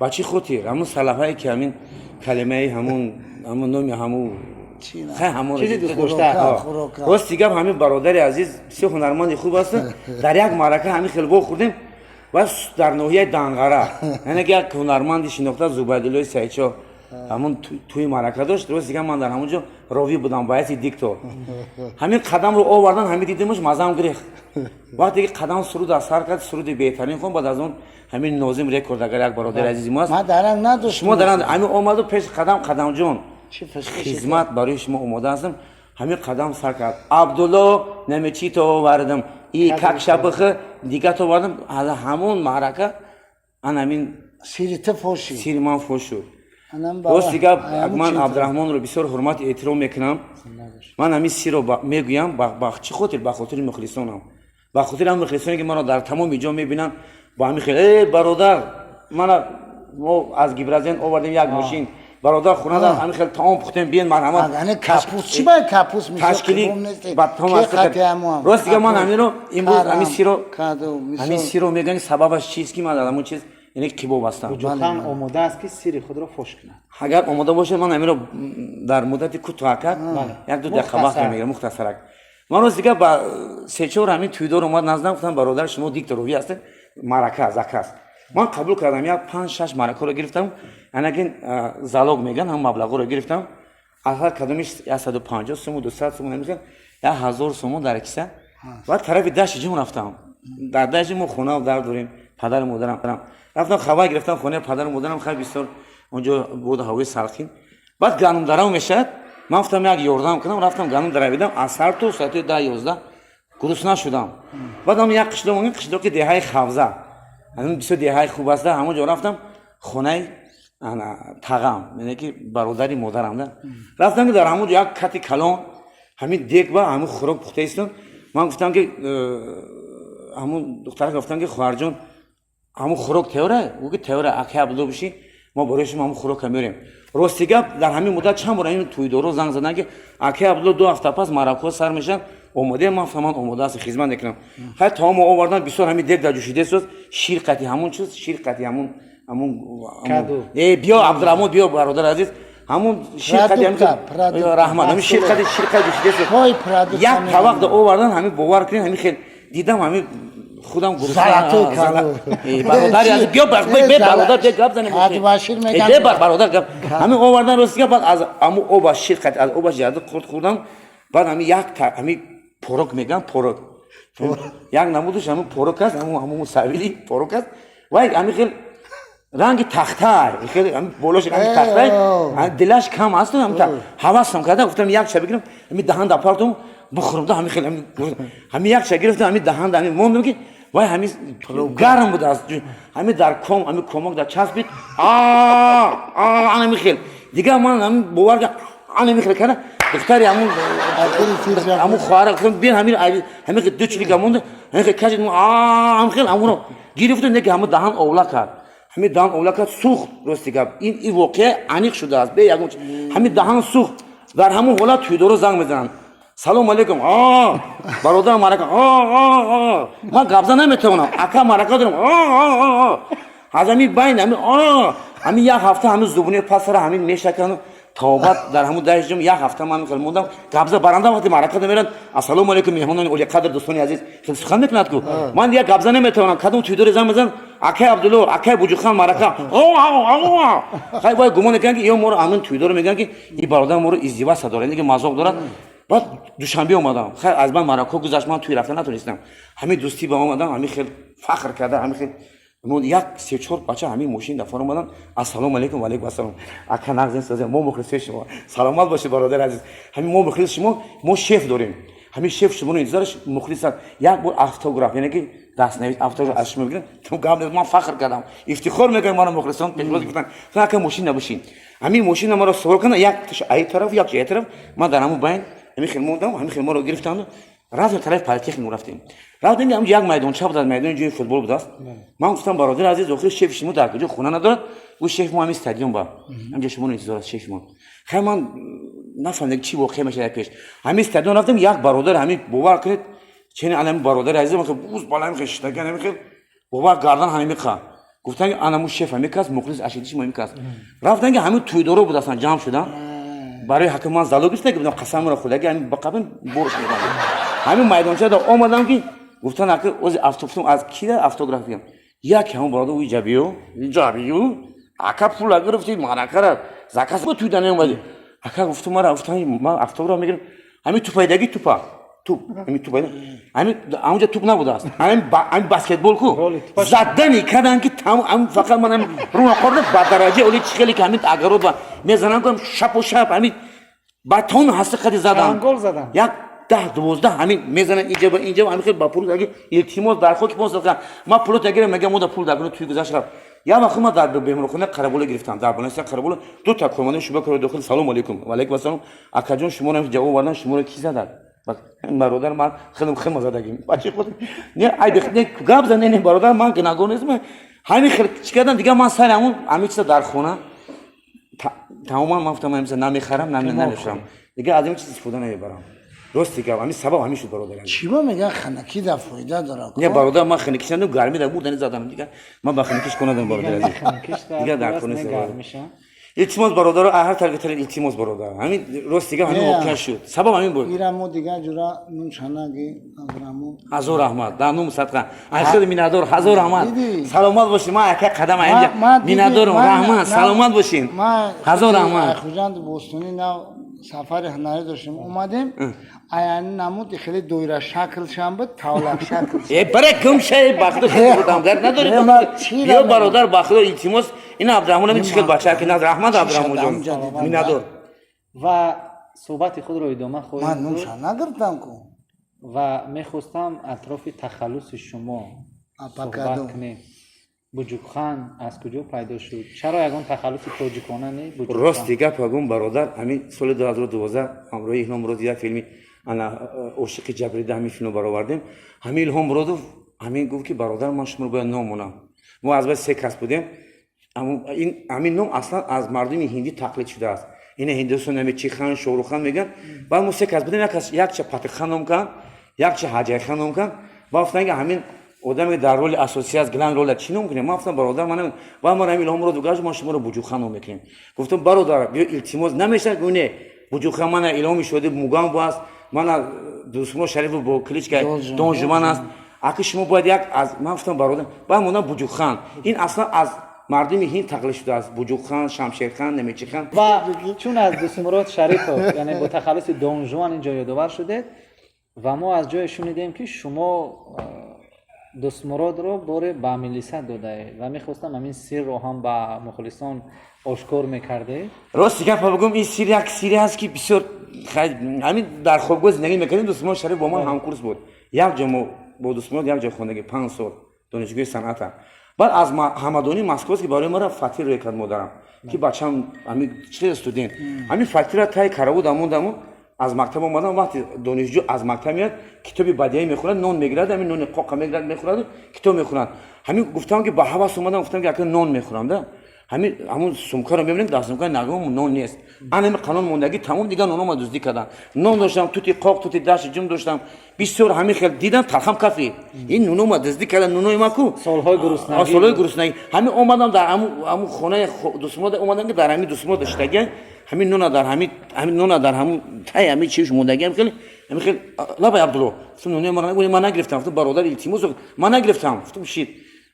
Speaker 2: Ба чӣ хотир? Ҳамун салафае ки ҳамин калимаи ҳамун номи ҳамун хай ҳамон
Speaker 3: чизи дӯстдошта.
Speaker 2: Рости гап, ҳамин бародари азиз бисёр ҳунарманди хуб аст. Дар як маърака ҳамин хел вохӯрдем ва дар ноҳияи Данғара, яъне ки як ҳунарманди шинохта, Зубайдуллои Саидшоҳ, ҳамун тӯи маърака дошт. Рости гап, ман дар ҳамон ҷо ровӣ будам ба ҳайси диктор. Ҳамин қадамро овардан, ҳамин дидимаш, мазам гирехт. Вақте ки қадам суруд аз сар кард, суруди беҳтарин хон, баъд аз он ҳамин Нозим Рекорд, агар як бародари азизи мо аст.
Speaker 1: Ман дарам надоштам.
Speaker 2: Шумо дарам ҳамин омаду пеши қадам: «Қадамҷон, хизмат барои шумо омода ҳастам». Ҳамин қадам сар кард: «Абдулло, намечито овардам и как шабхи дигат овардам». Ҳамон маърака ан ҳамин
Speaker 1: сири ту фоши.
Speaker 2: Сири ман фош шуд. Рости гап, ман Абдураҳмонро бисёр ҳурмату эҳтиром мекунам. Ман ҳамин сирро мегӯям ба чӣ хотир? Ба хотири мухлисонам, ба хотири ҳам мухлисоне ки маро дар тамоми ҷо мебинанд, бо ҳамин хел: «Э, бародар, мана мо аз Гибразен овардем як мошин, бародар, хунада ҳамин хел таом пухтем, биен, марҳамат».
Speaker 1: Капус чӣ бай, капус?
Speaker 2: Ташкили рости гап, ман ҳаминро имрӯз ҳамин сирро мегӯям. Сабабаш чист ки ман дар ҳамон чиз, яъне қибоб ҳастам?
Speaker 3: Буҷухан омода аст ки сири худро фош кунад.
Speaker 2: Агар омода бошад, ман ҳаминро дар муддати кӯтоҳакак, 1-2 дақиқа вақт мегирам, мухтасарак. Ман рости гап, ба се-чор ҳамин тӯйдор омад наздам, гуфтам: «Бародар, шумо диктор, ровӣ ҳастед, марака заказ». Ман қабул кардам, як панҷ шаш маракаро гирифтам, анакин залог меган, ҳам маблағҳоро гирифтам. Аз ҳар кадомиш 150 суму, 200 суму намехел, 1000 суму дар киса. Баъд тарафи Дашти Ҷум рафтам. Дар Дашти мо хона дар дорем, падару модарам. Рафтам, хабар гирифтам хонаи падару модарам. Хай, бисёр онҷо боду ҳавои салқин. Баъд ганумдарав мешавад. Ман гуфтам, як ёрдам кунам. Рафтам, ганум даравидам аз сар то соати 10-11, гурусна шудам. Баъдам як қишлоқ, қишлоқи деҳаи Хавза, ҳамин бисёр деҳаи хуб аст. Ҳамон ҷо рафтам, хонаи тағам, яъне ки бародари модарам да. Рафтам ки дар ҳамон ҷо як кати калон, ҳамин дег ба ҳамин хӯрок пухта истон. Ман гуфтам ки ҳамун духтарак, гуфтам ки: «Хоҳарҷон, ҳамун хӯрок тайёра?» Ӯ ки: «Тайёра, акай Абдулло, бишӣ, мо барои шумо ҳамун хӯрока меорем». Рости гап, дар ҳамин муддат чанд бор ҳамин тӯйдоро занг заданд ки: «Акай Абдулло, 2 ҳафта пас маъракаҳо сар мешаванд, омодаем?» Ман гуфтам: «Ман омода ҳастам, хизмат мекунам». Хай, таомо овардан, бисёр ҳамин дег дар ҷӯшида соз, шир қати ҳамун чиз, шир қати ҳамун э, биё, Абдураҳмон, биё, бародар азиз, ҳамун шир қати, раҳмат, ҳамин шир қати ҷӯшида соз, як тавақ да овардан. Ҳамин, бовар кунед, ҳамин хел дидам, ҳамин худам гурусна. Бародари азиз, биё, бародар, биё, гап занем, бародар, гап. Ҳамин овардан, рости гап, баъд аз ҳамун оба шир қати, аз обаш ярда хурд хӯрдам. Баъд ҳамин як ҳамин порок мегӯям, порок, як намудаш ҳамин порок аст, ҳамун савили порок аст. Вай ҳамин хел ранги тахтай, болош ранги тахтай, дилаш кам аст. Ҳавасам карда, гуфтам, як ша бигирам, ҳамин даҳанда партум, бухӯрам да. Ҳамин хел ҳамин як ша гирифтам, ҳамин даҳанда ҳамин мондам ки вай ҳамин гарм будааст, ҳамин дар ком, ҳамин комок дар часпид. Ҳамин хел дигар ман ҳамин бовар, ҳамин хел карда, духтари ҳамун хоҳара гуфтам: «Бин, ҳамин ҳамин ду чилика монда». Ҳамин хел кашид, ҳамин хел ҳамуно гирифту неки ҳамун даҳан овла кард, ҳамин даҳан овла кард, сӯхт. Рости гап, ин воқеа аниқ шудааст, бе ягон. Ҳамин даҳан сӯхт. Дар ҳамун ҳолат тӯйдоро занг мезананд: «Салому алейкум, бародар, марака». Ман гапза наметавонам: «Ака, марака дорам». Аз ҳамин байн ҳамин як ҳафта ҳамин зубуни пасара ҳамин мешакану тавбат. Дар ҳамун даҳҷум як ҳафта ман хел мондам гапза баранда. Вақти марака меранд: «Ассалому алейкум, меҳмонони олиқадр, дӯстони азиз», хел сухан мекунад ку, ман дигар гапза наметавонам. Кадом тӯйдоре занг мезанад: «Акай Абдулло, акай Буҷухан, марака». Хай, вай гумон мекунанд ки ё моро ҳамин тӯйдоро мегӯянд ки ин бародар моро издеваться дорад, ки мазоқ дорад. Баъд Душанбе омадам. Хай, аз ман марака гузашт, ман тӯй рафта натонистам. Ҳамин дӯстӣ ба омадам, ҳамин хел фахр карда, ҳамин хел як се чор бача ҳамин мошин дафар омадан: «Ассалому алейкум». «Ваалейкум ассалом, ака, нағзин, созем, мо мухлиси шумо». «Саломат бошед, бародар азиз, ҳамин мо мухлиси шумо, мо шеф дорем, ҳамин шеф шуморо интизораш, мухлис аст, як бор автограф, яъне ки дастнавис, автограф аз шумо бигирем». Гап, ман фахр кардам, ифтихор мекунам, маро мухлисон пешвоз гирифтан. «Ака, мошин набошин». Ҳамин мошина маро савор карданд, як ай тараф, як ай тараф. Ман дар ҳамун байн ҳамин хел мондам. Ҳамин хел моро гирифтанду рафтем, тарафи политехник рафтем. Рафтем, ҳамҷо як майдонча буд, майдони ҷои футбол будааст. Ман гуфтам: «Бародари азиз, охир шефи шумо дар куҷо, хона надорад?» Гуфт: «Шеф мо ҳамин стадион ба, ҳамҷо шуморо интизор аст шефи мо». Хай, ман нафаҳмидам чӣ воқеа мешавад. Пеш ҳамин стадион рафтем, як бародар, ҳамин, бовар кунед, чени ҳамин бародари азиз буз бала, ҳамин хел шиштаган, ҳамин хел, бовар, гардан ҳамин қа. Гуфтан ки анаму шеф ҳамин кас, мухлис ашидиши мо ҳамин кас. Рафтан ки ҳамин тӯйдоро будастан, ҷамъ шудан барои ҳаким. Ман залог гирифта будам, қасамро худаги ҳамин ба қабин борш медам. Ҳамин майдончада омадам ки гуфтан, аки ози автограф аз ки автограф гирам. Як ҳамон бародар уи ҷабиё ҷабиё, ака, пула гирифти, маракара заказ бо тӯйда неомади, ака. Гуфтум, мара гуфтан, ман автограф мегирам. Ҳамин тупайдаги тупа, туп, ҳамин туп, ҳамин ҳамонҷа туп набудааст, ҳамин баскетбол ку задани кардан ки там фақат ман ҳамин рума қорда ба дараҷаи оли чи хеле ки ҳамин агарот ба мезанам, ку шапу шап ҳамин ба тон ҳасти қади задан.
Speaker 3: Гол задан.
Speaker 2: Як 10-12 ҳамин мезанан инҷа ба инҷа, ҳамин хел ба пул аги илтимос дар хоки пон садқа ман пулот агирам, мегам мода пул дар туй гузашт рафт. Як вақт ман дар беморхона Қарабола гирифтам, дар больница Қарабола ду та кормандони шӯъба кори дохил. Салом алейкум. Ва алейкум ассалом. Акаҷон, шуморо ҷавоб овардан, шуморо ки задад? Бародар, ман худам хима задагим, бачи худ не, айби не, гап зан, не, бародар, ман гунаҳгор нестам. Ҳамин хел чӣ кардан дигар, ман сари ҳамун ҳамин чиза дар хона тамоман ман гуфтам, ҳамин намехарам, намефурам, дигар аз ин чиз истифода намебарам. Рости гап, ҳамин сабаб ҳамин шуд, бародар.
Speaker 1: Чӣ ба мегӯян, ханакӣ да фоида дорад?
Speaker 2: Не, бародар, ман ханакиш надам, гармӣ да бурдани задам, дигар ман ба ханакиш конадам, бародар азиз. Дигар дар хона. Илтимос, бародаро, ҳар тарафи илтимос, бародар, ҳамин рости гап, ҳамин воқеа шуд, сабаб ҳамин буд.
Speaker 1: Ира мо дигар ҷура нун чанаги Абдураҳмон.
Speaker 2: Ҳазор раҳмат, дар нум садқа ай худ миннатдор, ҳазор раҳмат, саломат бошед. Ман яка қадам инҷа миннатдорам, раҳмат, саломат бошед, ҳазор раҳмат.
Speaker 1: Хуҷанди бостонӣ нав сафари ҳунарӣ доштем, омадем, аяни намуди хеле доирашаклшам буд, тавлакшакл.
Speaker 2: Э, бара гум шай, ба худо худамгар надорӣ. Ё бародар, ба худо илтимос, ин Абдураҳмон ҳамин чӣ хел бача ки, раҳмат, Абдураҳмонҷон, миннатдор.
Speaker 3: Ва суҳбати худро идома хоҳем.
Speaker 1: Ман нумша нагирифтам ку.
Speaker 3: Ва мехостам атрофи тахаллуси шумо суҳбат кунем. Буҷукхан аз куҷо пайдо шуд? Чаро ягон тахаллуси тоҷикона не?
Speaker 2: Рости гап гум, бародар, ҳамин соли 2012 ҳамроҳи Илҳом Муродов як филми ана «Ошиқи ҷабрида», ҳамин филмро баровардем. Ҳамин Илҳом Муродов ҳамин гуфт ки бародар, ман шуморо бояд ном монам. Мо аз бас се кас будем. Ҳамин ном аслан аз мардуми ҳиндӣ тақлид шудааст. Ина Ҳиндустон ами Чихан, Шорухан мегӯянд. Баъд мо се кас будем, якча Патихан ном кард, якча Ҳаҷайхан ном кард. Ба гуфтанд ки ҳамин одаме дар роли асосӣ аст, главный роля, чӣ ном кунем? Ман гуфтам, бародар, ман баъд ман ҳамин Илҳом Муродов гашт, ман шуморо Буҷухан ном мекунем. Гуфтам, бародар, биё, илтимос, намешавад? Гуфт, не, Буҷухан. Мана Илҳоми Шоди Мугамбо аст, мана Дӯстмурод Шарифов бо кличка Донжуман аст, аки шумо бояд як аз. Ман гуфтам, бародар, баъд монам Буҷухан. Ин аслан аз мардуми ҳинд тақлид шудааст: Буҷухан, Шамшерхан, Немечихан.
Speaker 3: Ва чун аз Дӯстмурод Шарипов, яъне бо тахаллуси Донжуан инҷо ёдовар шудед, ва мо аз ҷое шунидем ки шумо Дӯстмуродро боре ба милиса додаед, ва мехостам ҳамин сирро ҳам ба мухлисон ошкор мекардед.
Speaker 2: Рости гапа бигӯм, ин сир як сире ҳаст ки бисёр ҳамин дар хобгоҳ зиндагӣ мекардем. Дӯстмурод Шариф бо ман ҳамкурс буд, як ҷо мо бо Дӯстмурод як ҷо хондагӣ, 5 сол донишгоҳи санъата. Баъд аз ҳамадонии Москваст ки барои мара фатир рӯй кард модарам ки бачам ҳамин чиз студент, ҳамин фатира тай караву дамондаму аз мактаб омадам. Вақте донишҷӯ аз мактаб меяд, китоби бадиҳӣ мехӯрад, нон мегирад, ҳамин нони қоқа мегирад, мехӯраду китоб мехӯрад. Ҳамин гуфтам ки ба ҳавас омадам, гуфтам ки ака, нон мехӯрам да. Ҳамин ҳамун сумкаро мебинем, дар сумка нагом нон нест. Ан ҳами қанон мондагӣ тамом, дигар нонома дуздӣ кардам. Нон доштам, тути қоқ, тути дашти ҷум доштам бисёр. Ҳамин хел дидам, талхам кафи, ин нунома дуздӣ кардан, нунои ма ку.
Speaker 3: Солҳои гуруснагӣ.
Speaker 2: Солҳои гуруснагӣ. Ҳамин омадам дар ҳамун хонаи Дӯстмурод, омадам ки дар ҳамин Дӯстмурод доштагӣ ҳамин нона, дар ҳамин нона, дар ҳамун тай ҳамин чиш мондагӣ, ҳам хеле ҳамин хел. Лабай, Абдулло, гуфтам, нонои мара ман нагирифтам. Гуфтам, бародар, илтимос, ман нагирифтам. Гуфтам, шит,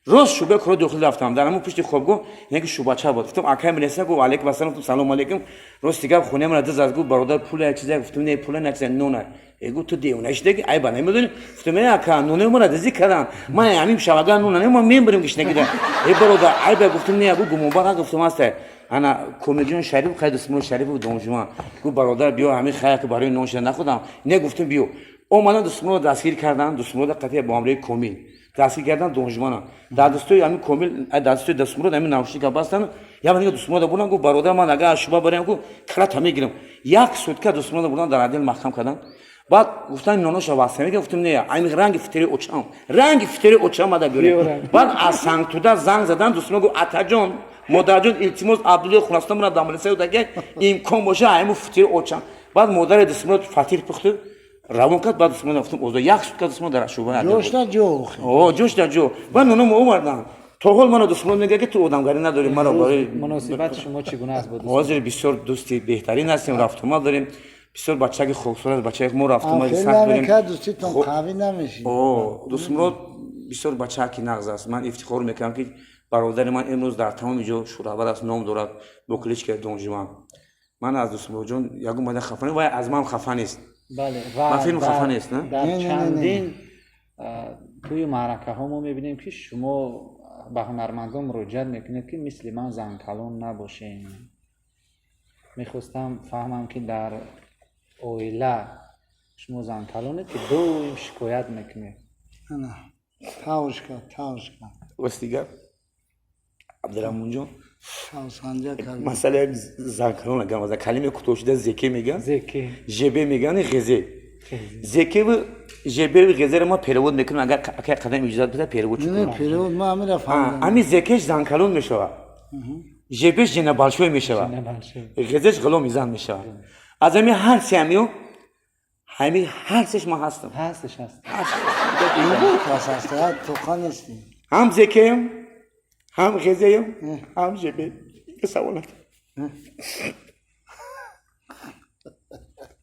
Speaker 2: рост шӯъбаи кори дохил рафтам. Дар ҳамун пушти хобгоҳ яке шӯъбача буд. Гуфтам, акай милиса. Гуфт, алейкум ассалом. Гуфтам, салом алейкум, рости гап, хонаи мара дыз аст. Гуфт, бародар, пула як чизе. Гуфтам, не, пула на чизе, нона. Э, гуфт, ту девона шидаги, айба намедонӣ? Гуфтам, э, ака, нонаи мара дызӣ кардам, ман ҳамин шавага нона не, ман мебарем гишнагида. Э, бародар, айба. Гуфтам, не. Гуфт, гумонбар. Гуфтам, аста ана Комилҷон Шариф, хай Дӯстмурод Шарифов Донжуман. Гуфт, бародар, биё, ҳамин хая ки барои нон шида нахудам. Не, гуфтам, биё. Омадан, Дӯстмурод дастгир кардан, Дӯстмурода қатъия бо ҳамроҳи Комил дастгир кардан Донжумана. Дар дастҳои ҳамин Комил, дар дастҳои Дӯстмурод ҳамин наушника бастан. Як бор Дӯстмурода бурдан. Гуфт, бародар, ман агар аз шуба барем, гуфт, калата мегирам. Як сутка Дӯстмурода бурдан, дар отдел маҳкам кардан. Баъд гуфтан, ноноша васия мекардам. Гуфтам, не, ами ранги фитери очам, ранги фитери очам ада биёрем. Баъд аз Сангтуда занг задан, Дӯстмурод гуфт, атаҷон, модарҷон, илтимос, Абдуллои хунастон мара дамалисаю даге имкон боша айму фитери очам. Баъд модари Дӯстмурод фатир пухту равон кард. Баъд Дӯстмурод гуфтам, озо як сутка Дӯстмурод дар шӯъба.
Speaker 1: Ҷош да ҷо.
Speaker 2: О, ҷош да ҷо. Баъд ноно овардан. То ҳол мана Дӯстмурод мегӯяд, ки ту одамгарӣ надорӣ, маро барои
Speaker 3: Муносибати шумо чӣ гуна аст бо дӯст?
Speaker 2: Ҳозир бисёр дӯсти беҳтарин ҳастем, рафтуомад дорем. Бисёр бачаки хоксор аст, бачаки мо рафтуомади сахт дорем.
Speaker 1: Дӯститон қавӣ намешид.
Speaker 2: Дӯстмурод бисёр бачаки нағз аст. Ман ифтихор мекунам, ки бародари ман имрӯз дар тамоми ҷо шӯҳратвар аст, ном дорад бо кличкаи Донжуан. Ман аз Дӯстмуродҷон ягон бада хафа не, вай аз ман хафа нест.
Speaker 3: Бале.
Speaker 2: Ман филм хафа нест, на?
Speaker 3: Дар чандин тӯю маъракаҳо мо мебинем, ки шумо ба ҳунармандон муроҷиат мекунед, ки мисли ман занкалон набошем. Мехостам фаҳмам, ки дар оила шумо занкалонед, ки доим шикоят мекунед.
Speaker 1: Тавшка, тавшка.
Speaker 2: Рости гап, Абдураҳмонҷон,
Speaker 1: Савсанҷа кард.
Speaker 2: Масъалаи занкалон гам, калиме кӯтоҳ шуда зеке меган.
Speaker 3: Зеке.
Speaker 2: Жб меган, ғезе. Зекеву жб ғезеро ма перевод мекунам, агар акай қадам иҷозат бида, перевод
Speaker 1: Не, перевод ма амира фаҳмидам.
Speaker 2: Ами зекеш занкалон мешавад, жбш жена большой мешавад, ғезеш ғуломи зан мешавад. Аз ами ҳар се амиё, ҳами ҳар сеш ман ҳастам.
Speaker 3: Ҳастеш, ҳаст.
Speaker 1: Кас ҳаст, тоқа нестӣ.
Speaker 2: Ҳам зекеем, ҳам ғезеем, ҳам жб. Савол накун.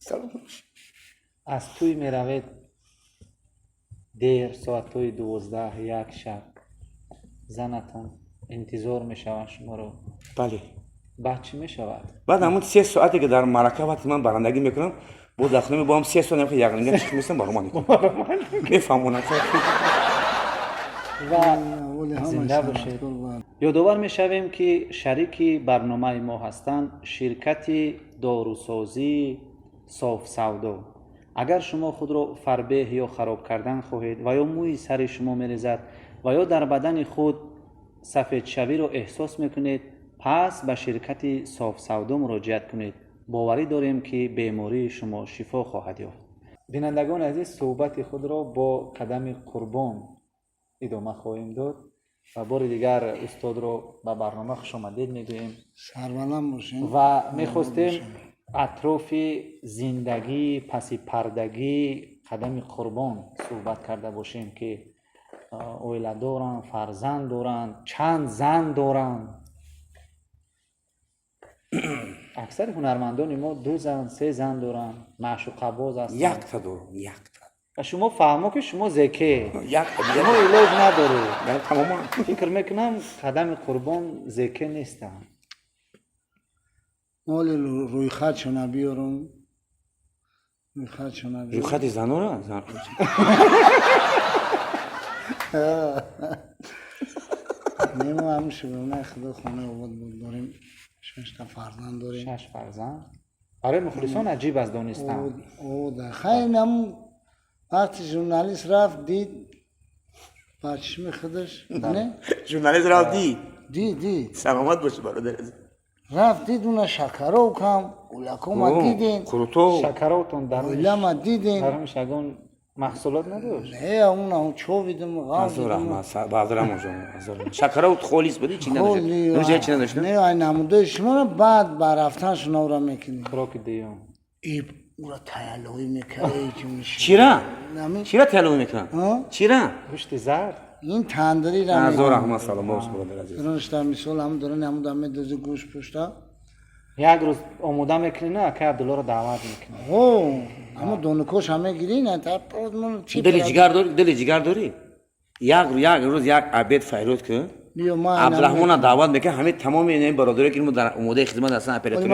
Speaker 2: Салом.
Speaker 3: Аз тӯй меравед дер, соатҳои 12, 1 шаб, занатон интизор мешавад шуморо.
Speaker 2: Бале.
Speaker 3: Баъд чӣ мешавад?
Speaker 2: Баъд ҳамун 3 соате, ки дар марака вақте ман барандагӣ мекунам, бо дар хона бо ҳам 3 соат яғлинга чиқ месам, баромад мекунам, мефаҳмонам.
Speaker 3: Ва зинда бошед. Ёдовар мешавем, ки шарики барномаи мо ҳастанд ширкати дорусозии Софсавдо. Агар шумо худро фарбеҳ ё хароб кардан хоҳед, ва ё мӯи сари шумо мерезад, ва ё дар бадани худ сафедшавиро эҳсос мекунед, пас ба ширкати Софсавдо муроҷиат кунед. Боварӣ дорем, ки бемории шумо шифо хоҳад ёфт. Бинандагони азиз, суҳбати худро бо Қадами Қурбон идома хоҳем дод ва бори дигар устодро ба барнома хушомадед мегӯем.
Speaker 1: Сарбаланд бошем.
Speaker 3: Ва мехостем атрофи зиндагии пасипардагии Қадами Қурбон суҳбат карда бошем, ки оила доранд, фарзанд доранд, чанд зан доранд. Аксари ҳунармандони мо ду зан, се зан доранд, маъшуқабоз ҳастанд.
Speaker 2: Якта дорам, якта.
Speaker 3: Ва шумо фаҳмо, ки шумо зеке.
Speaker 2: Якта.
Speaker 3: Шумо илоҷ надоред.
Speaker 2: Тамоман.
Speaker 3: Фикр мекунам, Қадами Қурбон зеке нестанд.
Speaker 1: Моли рӯйхатшона биёрам, рӯйхатшона.
Speaker 2: Рӯйхати занора?
Speaker 1: Немо, ҳам шукронаи худо, хонаи обод буд, дорем, шашта фарзанд дорем.
Speaker 3: Шаш фарзанд барои мухлисон аҷиб аст донистан.
Speaker 1: Хайр, ам вақти журналист рафт, дид ба чишми худаш, не.
Speaker 2: Журналист рафт, дид?
Speaker 1: Дид, дид.
Speaker 2: Саломат бошӣ, бародар.
Speaker 1: Рафт, дид, уна шакаровкам гулакома дидем.
Speaker 2: Круто.
Speaker 3: Шакаровтон
Speaker 1: оилама дидем.
Speaker 3: Даруни ягон маҳсулот надошт?
Speaker 1: Не, уна човидим.
Speaker 2: Ҳазор раҳмат, Абдураҳмонҷон. Шакаров холис буди, чи надошт, чи надошт?
Speaker 1: Не, ай намудои шуморо баъд ба рафтан шуновра мекунем.
Speaker 3: Хӯроки дуюм.
Speaker 1: Ура таяллоӣ мекард.
Speaker 2: Чира, чира таяллоӣ мекунад, чира?
Speaker 3: Гӯшти зард.
Speaker 1: Ин тандирира.
Speaker 2: Ҳазор раҳмат, салом бош, бародар азиз.
Speaker 1: Дуруншта мисол ҳам дурун ҳам дам медози гӯшт пушта.
Speaker 3: Як рӯз омода мекунӣ, на, акай Абдуллоро даъват мекунӣ.
Speaker 1: О, ҳамо донукош ҳам мегирӣ, на.
Speaker 2: Дили ҷигар дорӣ, дили ҷигар дорӣ, як рӯз як обед файрод кун, Абдураҳмона даъват мекунад, ҳамин тамоми ин бародаре, ки дар омодаи хидмат ҳастанд, оператори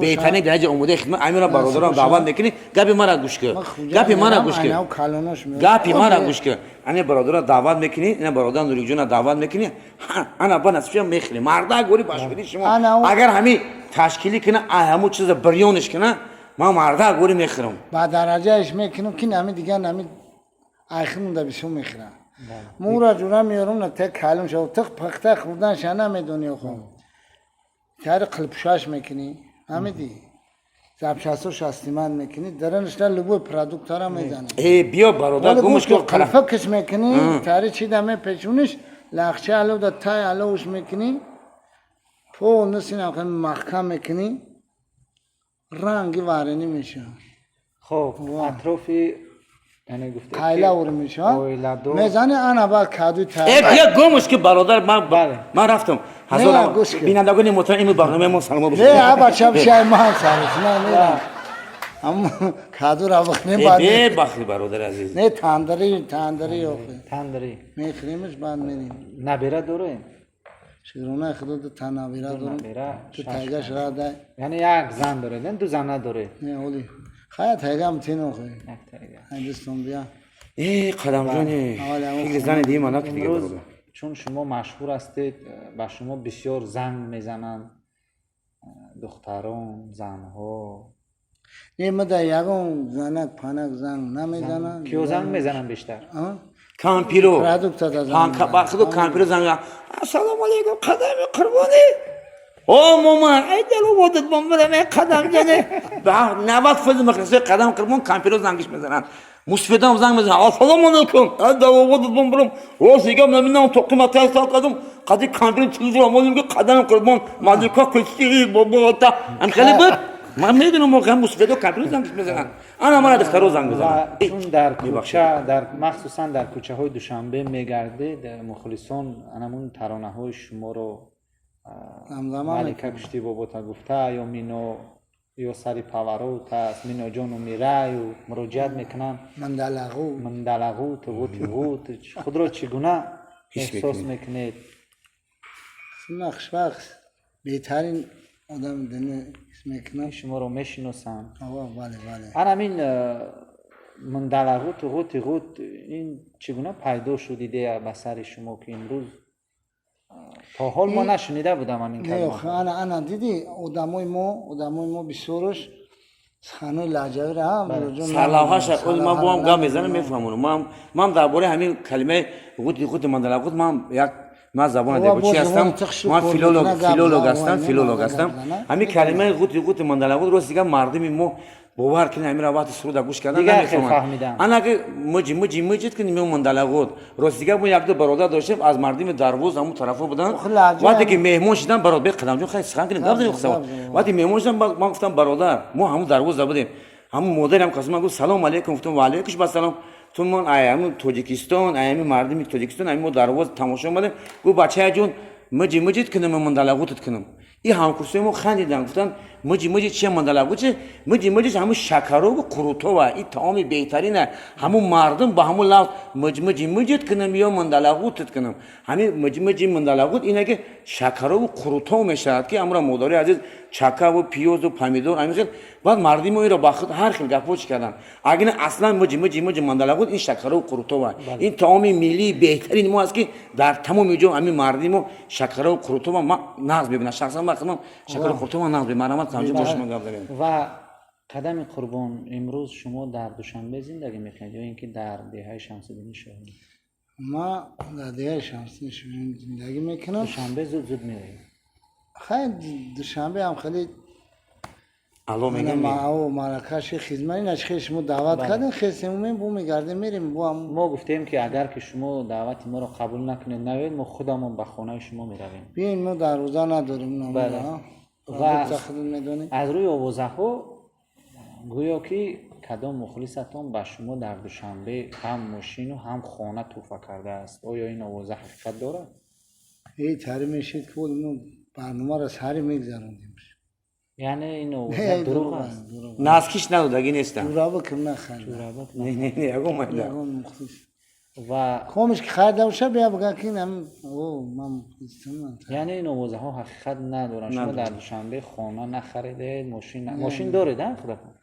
Speaker 2: беҳтарин дараҷа омодаи хидмат, амира бародарам даъват мекунӣ. Гапи мара гӯш кун, гапи мара гӯш кун, гапи мара гӯш кун. Ана бародара даъват мекунӣ, ина бародар Нурикҷона даъват мекунӣ, ана ба насибшам мехӯрӣ. Мардак гори башкунӣ шумо, агар ҳамин ташкилӣ куна, ҳамун чиза бирёниш куна, ман мардак гори мехӯрам.
Speaker 1: Ба дараҷааш мекунам, ки нами дигар нами айхимонда бисёр мехӯрам. Мура ҷура меёрам, на тек калим шав, тиқ пахта хӯрдан ша намедони охо. Тари қилпушаш мекунӣ, ҳамиди запчастҳо шастиман мекунӣ, даранашта любой продуктара мезанӣ.
Speaker 2: Э, биё, бародар, гумш
Speaker 1: кун, қилфа киш мекунӣ, тари чи да мепечуниш, лахча алов да тай аловш мекунӣ, полностью маҳкам мекунӣ, ранги варенӣ мешавад.
Speaker 3: Хоб, атрофи
Speaker 1: Қайла ур мешавад. Мезани ана баъд каду та.
Speaker 2: Э, гомуш ки бародар ман рафтам. Ҳазор бинандагони муҳтарам, ин барномаи мо саломат бошед.
Speaker 1: Не, аба чап шай ман сарис на мерам. Аммо кадура бихӯрем баъд.
Speaker 2: Бебахти бародар азиз.
Speaker 1: Не, тандирӣ, тандирӣ охе.
Speaker 3: Тандирӣ.
Speaker 1: Мехӯремаш, баъд мерем.
Speaker 3: Набера дорем?
Speaker 1: Шукрона Худо, ду та набера дорам. Ду тайгаш рада.
Speaker 3: Яъне як зан доред, ду зан надоред?
Speaker 1: Не, оли. Хая тайгам тин охе.
Speaker 3: Як тайга.
Speaker 1: Ай дӯстон бия.
Speaker 2: Э, Қадамҷони, фикри зани дигар ман накард дига бародар.
Speaker 3: Чун шумо машҳур ҳастед, ба шумо бисёр занг мезананд духтарон, занҳо.
Speaker 1: Не, ма дар ягон занак панак занг намезананд.
Speaker 3: Киё занг мезананд бештар?
Speaker 2: Кампиро.
Speaker 1: Продукта занг.
Speaker 2: Бархидо кампиро занг. Ассалому алайкум, Қадами Қурбонӣ. О, моман, ай дало водат бомбарам, эй Қадамҷоне. 90% мухлисои Қадам Қурбон кампиро зангиш мезананд. Мусфидам занг мезананд. Ассалому алайкум, ай дало водат бомбарам. Рост дигам намедонам тоқима тай сал кардам. Қади кампиро телевизор омадем ки Қадами Қурбон малика кушти бобо та. Ам хеле буд. Ман медонам воқеан мусфидо кампиро зангиш мезананд. Ана мана духтаро занг мезананд.
Speaker 3: Чун дар кӯча, дар махсусан дар кӯчаҳои Душанбе мегардед, мухлисон анамун таронаҳои шуморо малика кушти бобота гуфта ё мино ё сари поворот аст, Миноҷону Мираю муроҷиат мекунанд.
Speaker 1: Мандалагу.
Speaker 3: Мандалагу, туғути ғут. Худро чӣ гуна эҳсос мекунед?
Speaker 1: Ман хушбахт, беҳтарин одами дунё ҳис мекунам.
Speaker 3: Шуморо мешиносам.
Speaker 1: Бале, бале.
Speaker 3: Ана ҳамин мандалагу, туғути ғут, ин чӣ гуна пайдо шуд идея ба сари шумо ки имрӯз то ҳол мо нашунида будам ҳамин калима?
Speaker 1: Ана, ана дидӣ, одамои мо бисёраш суханои лаҳҷавиро ҳам
Speaker 2: сарлавҳаша ман бо ҳам гап мезанам, мефаҳмонам. Ман дар бораи ҳамин калимаи ғути ғути мандалагут ман як ман забони дебочӣ ҳастам, ман филолог ҳастам, филолог ҳастам. Ҳамин калимаи ғути ғути мандалагут рост дигар мардуми мо бовар кунед, ҳаминро вақти суруда гӯш кардан намефаҳманд. Ана ки муҷи муҷи муҷид ки мео мандалагут. Рост дигар мо якду бародар доштем, аз мардуми Дарвоз ҳамун тарафҳо буданд. Вақте ки меҳмон шидан, бародар Қадамҷон, хай сухан кунем, гап занем хусавод. Вақте меҳмон шидан, ман гуфтам бародар, мо ҳамун Дарвозда будем. Ҳамун модарам кас ман гуфт салом алейкум, гуфтам ва алейкум ассалом. Ту ман ай ҳамун Тоҷикистон, ай ҳамин мардуми Тоҷикистон, ҳамин мо Дарвоз тамошо омадем. Гуфт бачаяҷон, муҷи муҷид кунем, мандалагутат кунем. И ҳамкурсои мо хандиданд, гуфтанд муҷи муҷи чия мандалагут чи? Муҷи муҷи ҳамун шакаробу қурутова, и таоми беҳтарина. Ҳамун мардум ба ҳамун лафз муҷ муҷи муҷид кунам ё мандалагутат кунам. Ҳамин муҷ муҷи мандалагут ина ки шакаробу қурутов мешавад, ки ҳамура модари азиз чакаву пиёзу помидор ҳамин хел. Баъд мардуми мо инро ба худ ҳар хел гапҳо чӣ карданд. Агар аслан муҷи муҷи муҷи мандалагут ин шакаробу қурутова, ин таоми миллии беҳтарини мо аст, ки дар тамоми ҷо ҳамин мардуми мо шакаробу қурутова ман нағз мебинам. Шахсан ман худам шакаробу қурутова нағз мебинам. Марҳамат, Қадамҷон, бо шумо гап занем.
Speaker 3: Ва Қадами Қурбон, имрӯз шумо дар Душанбе зиндагӣ мекунед ё ин ки дар деҳаи Шамсиддини Шоҳин?
Speaker 1: Ман дар деҳаи Шамсиддини Шоҳин зиндагӣ мекунам.
Speaker 3: Душанбе зуд зуд меоед?
Speaker 1: Хай, Душанбе ҳам хеле
Speaker 2: Алло мегӯям.
Speaker 1: Маракаши хизмат ина хел шумо даъват кардем, хестем, бу мегардем, мерем бу ҳам.
Speaker 3: Мо гуфтем ки агар ки шумо даъвати моро қабул накунед, наоед, мо худамон ба хонаи шумо меравем.
Speaker 1: Биёин, мо дарвоза надорем.
Speaker 3: Ва аз рӯи овозаҳо гӯё ки кадом мухлисатон ба шумо дар Душанбе ҳам мошину ҳам хона тӯҳфа кардааст. Оё ин овоза ҳақиқат дорад?
Speaker 1: Эй, тари мешид ки мо барномаро сари мегзарондем.
Speaker 3: Яъне ин овоза дурӯғ аст?
Speaker 2: Наскиш надодагӣ нестам.
Speaker 1: Ҷураба ким нахарда.
Speaker 2: Не, не, не, ягон майда.
Speaker 1: Ягон мухлис.
Speaker 3: Ва
Speaker 1: комиш ки харида боша, бия бигӯ ки о ман мухлисам.
Speaker 3: Яъне ин овозаҳо ҳақиқат надоранд. Шумо дар Душанбе хона нахаридед, мошин мошин доред худатон?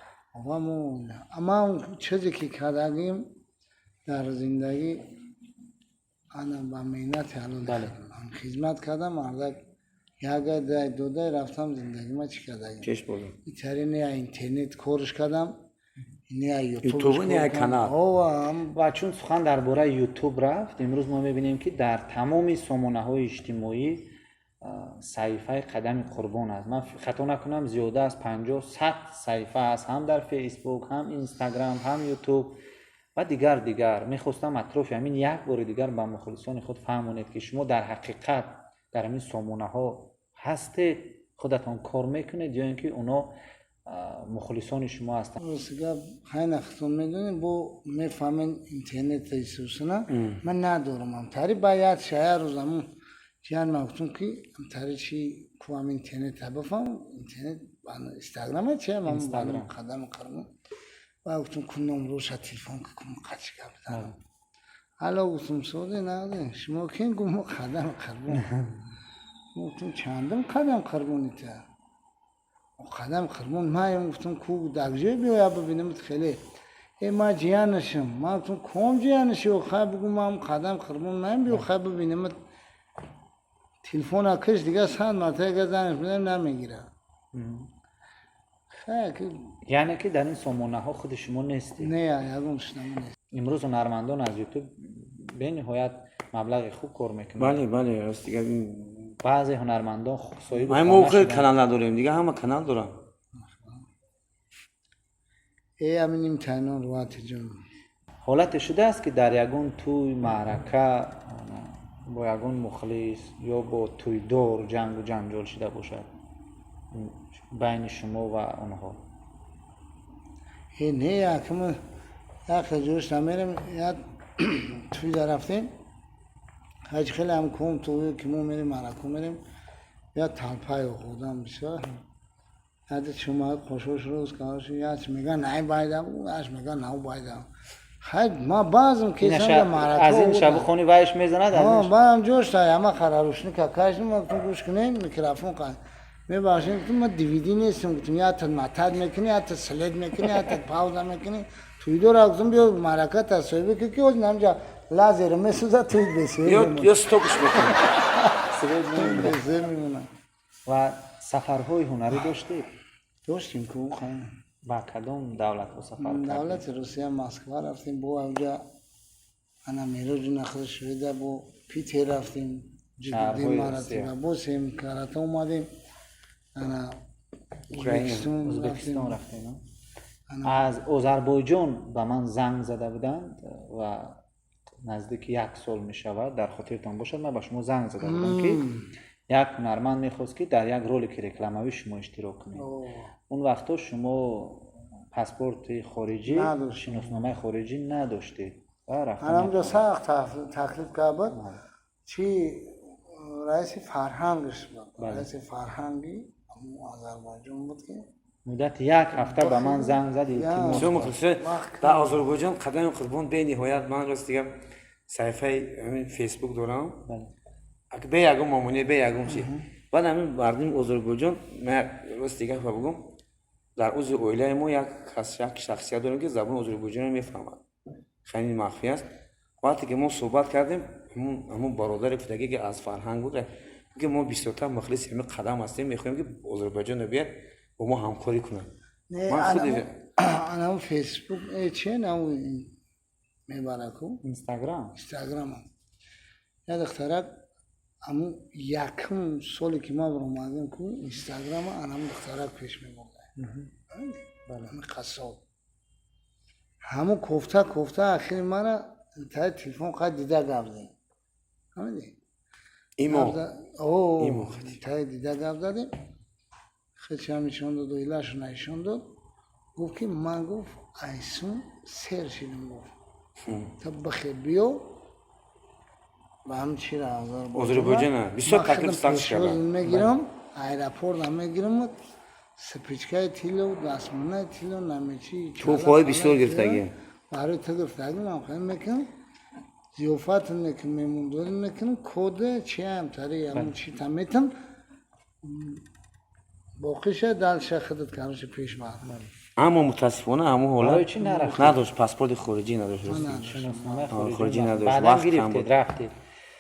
Speaker 1: Ман чизе ки кардагим дар зиндагӣ ана ба меҳнати ҳалол хизмат кардам, мардак ягай дай додай рафтам, зиндагима чӣ кардагим.
Speaker 2: Чеш бурдам.
Speaker 1: Итари не интернет корш кардам, не
Speaker 2: ютуб, не канал.
Speaker 3: Ва чун сухан дар бораи ютуб рафт, имрӯз мо мебинем ки дар тамоми сомонаҳои иҷтимоӣ саҳифаи Қадами Қурбон аст. Ман хато накунам, зиёда аз 50-100 саҳифа аст, ҳам дар фейсбук, ҳам инстаграм, ҳам ютуб ва дигар дигар. Мехостам атрофи ҳамин як бори дигар ба мухлисони худ фаҳмонед, ки шумо дар ҳақиқат дар ҳамин сомонаҳо ҳастед, худатон кор мекунед ё ин ки оно Мухлисони шумо ҳастанд.
Speaker 1: Рости гап, хайна хитон медонем, бо мефаҳмен интернет исусана. Ман надорам амтари, ба яд шая рӯз аму ҷиян ма гуфтум, ки амтари чи кувам, интернета бифаҳм, интернет, инстаграма чи
Speaker 3: Инстаграм.
Speaker 1: Қадам қирмон ба гуфтум, ку номроша телефон ки кум, қачи гап занам. Алло, гуфтум, соде наде, шумо кин? Гум, мо Қадам Қирбон. Гуфтум, чандум Қадам Қирбонита? Қадам Қирбон маем. Гуфтум, ку дагҷое биёя бибинамт. Хеле э ма ҷиянашам. Ма гуфтум, ком ҷиянаши? Хай, бугу, мам Қадам Қирбон маем, биё, хай бибинамт. Телефона киш, дига сад маротиба занг мезанам, намегирад. Хай ки.
Speaker 3: Яъне ки дар ин сомонаҳо худи шумо нестед?
Speaker 1: Не, ягон шунамо нест.
Speaker 3: Имрӯз ҳунармандон аз Ютуб бениҳоят маблағи хуб кор мекунанд.
Speaker 2: Бале, рости гап.
Speaker 3: Баъзе ҳунармандон соҳиби
Speaker 2: Ман мо
Speaker 3: хона
Speaker 2: хеле
Speaker 3: шуданд.
Speaker 2: Канал надорем, дига ҳама канал дорам.
Speaker 1: Э, ҳамин имтиҳонон, рӯатиҷон.
Speaker 3: Ҳолате шудааст, ки дар ягон тӯй, маърака бо ягон мухлис ё бо тӯйдор ҷангу ҷанҷол шуда бошад байни шумо ва онҳо?
Speaker 1: Э, не, якма як ҷош намерем, як тӯйда рафтем. Ҳаҷ хеле ҳам ком тӯй ки мо мерем, маърака мерем, як талпай одам бисёр. Яде чума қошош рӯз каши, яч мега най байда, яч мега нав байда. Хай, ма баъзм кесам маърака.
Speaker 3: Аз ин шабухони вайш мезанад, аз ин.
Speaker 1: Баъзм ҷош та яма харарушника кашдим, гуфтум, гӯш кунем, микрофон қа. Мебахшем, гуфтум, ма DVD нестам, гуфтум, ята матад мекунӣ, ята след мекунӣ, ята пауза мекунӣ. Тӯйдора гуфтум, биё маърака та соҳибе ки оз намҷа лазер месӯза, тӯй бесӯ.
Speaker 2: Ё стопш мекунӣ.
Speaker 3: Свет мемонад.
Speaker 1: Бесӯ мемонад.
Speaker 3: Ва сафарҳои ҳунарӣ доштед?
Speaker 1: Доштем ку, хай.
Speaker 3: Ба кадом давлатҳо сафар кардед?
Speaker 1: Давлати Русия, Москва рафтем, бо авҷа ана мероҷи нахри шведа, бо Питер рафтем.
Speaker 3: Шаҳрҳои
Speaker 1: Маротиба
Speaker 3: Русия.
Speaker 1: Бо сем карата омадем, ана
Speaker 2: Украина.
Speaker 1: Ӯзбекистон.
Speaker 3: Ӯзбекистон
Speaker 1: рафтем.
Speaker 3: рафтем, а? Аз Озарбойҷон ба ман занг зада буданд ва наздики як сол мешавад, дар хотиртон бошад, ман ба шумо занг зада будам, ки як ҳунарманд мехост, ки дар як ролики рекламавӣ шумо иштирок кунед. Он вақтҳо шумо паспорти хориҷӣ,
Speaker 1: Надоштем.
Speaker 3: шиносномаи хориҷӣ надоштед ва рафта
Speaker 1: Анамҷо
Speaker 3: натавонистед.
Speaker 1: сахт таклиф кард буд, чи раиси фарҳангаш буд. Раиси фарҳанги ҳамун Озарбойҷон буд, ки
Speaker 3: Муддати як ҳафта ба ман занг зад, илтимос
Speaker 2: Бисёр
Speaker 3: кард.
Speaker 2: мухлисо дар Озарбойҷон Қадами Қурбон бениҳоят. Ман рост дигам, саҳифаи ҳамин Фейсбук дорам. Бе ягон мамония, бе ягон чи. Баъд ҳамин мардуми Озарбойҷон, ман рост дига бигӯм, дар узви оилаи мо як кас, як шахсият дорем, ки забони озарбойҷонро мефаҳмад. Хеле махфӣ аст. Вақте ки мо суҳбат кардем, ҳамун бародари гуфтагӣ, ки аз фарҳанг буд, ки мо бисёртар мухлиси ҳамин Қадам ҳастем, мехоҳем, ки Озарбойҷонро биёяд, бо мо ҳамкорӣ кунад.
Speaker 1: Не,
Speaker 2: Ман худи
Speaker 1: анаму Фейсбук чи наму мебараку.
Speaker 3: Инстаграм.
Speaker 1: Инстаграма як духтарак, ҳамун якум соле ки ман баромадем ку инстаграма, анамун духтарак пеш мебурда, ҳамин қассоб. Ҳамун кофта кофта ахири мара таи телефон қад дида гап задем, ҳамиди.
Speaker 2: Имо.
Speaker 1: О.
Speaker 2: Имо хати.
Speaker 1: Таи дида гап задем, хечам нишон дод, оилашу нишон дод. Гуфт, ки ман, гуфт, айсун сер шидам, гуфт, та бихе биё ба ҳам чира.
Speaker 2: Озарбойҷона бисёр таклиф сахт шуда.
Speaker 1: Мегирам, аэропорта мегирам, спичкаи тилло, дастмонаи тилло, намечи.
Speaker 2: Тӯҳфаҳои бисёр гирифтагӣ.
Speaker 1: Барои ту гирифтагӣ, ман хеле мекунам, зиёфат мекунам, меҳмондорӣ мекунам, коде чиам тари ҳамун чита метам, боқиша дальше худат, короче, пеш бар.
Speaker 2: Аммо мутаассифона ҳамун ҳолат
Speaker 3: Барои чӣ нарафтед?
Speaker 2: Надошт, паспорти хориҷӣ надошт, рости.
Speaker 3: Шиносномаи
Speaker 2: хориҷӣ надошт.
Speaker 3: Баъдан
Speaker 2: Вақт кам
Speaker 3: гирифтед,
Speaker 2: буд.
Speaker 3: рафтед.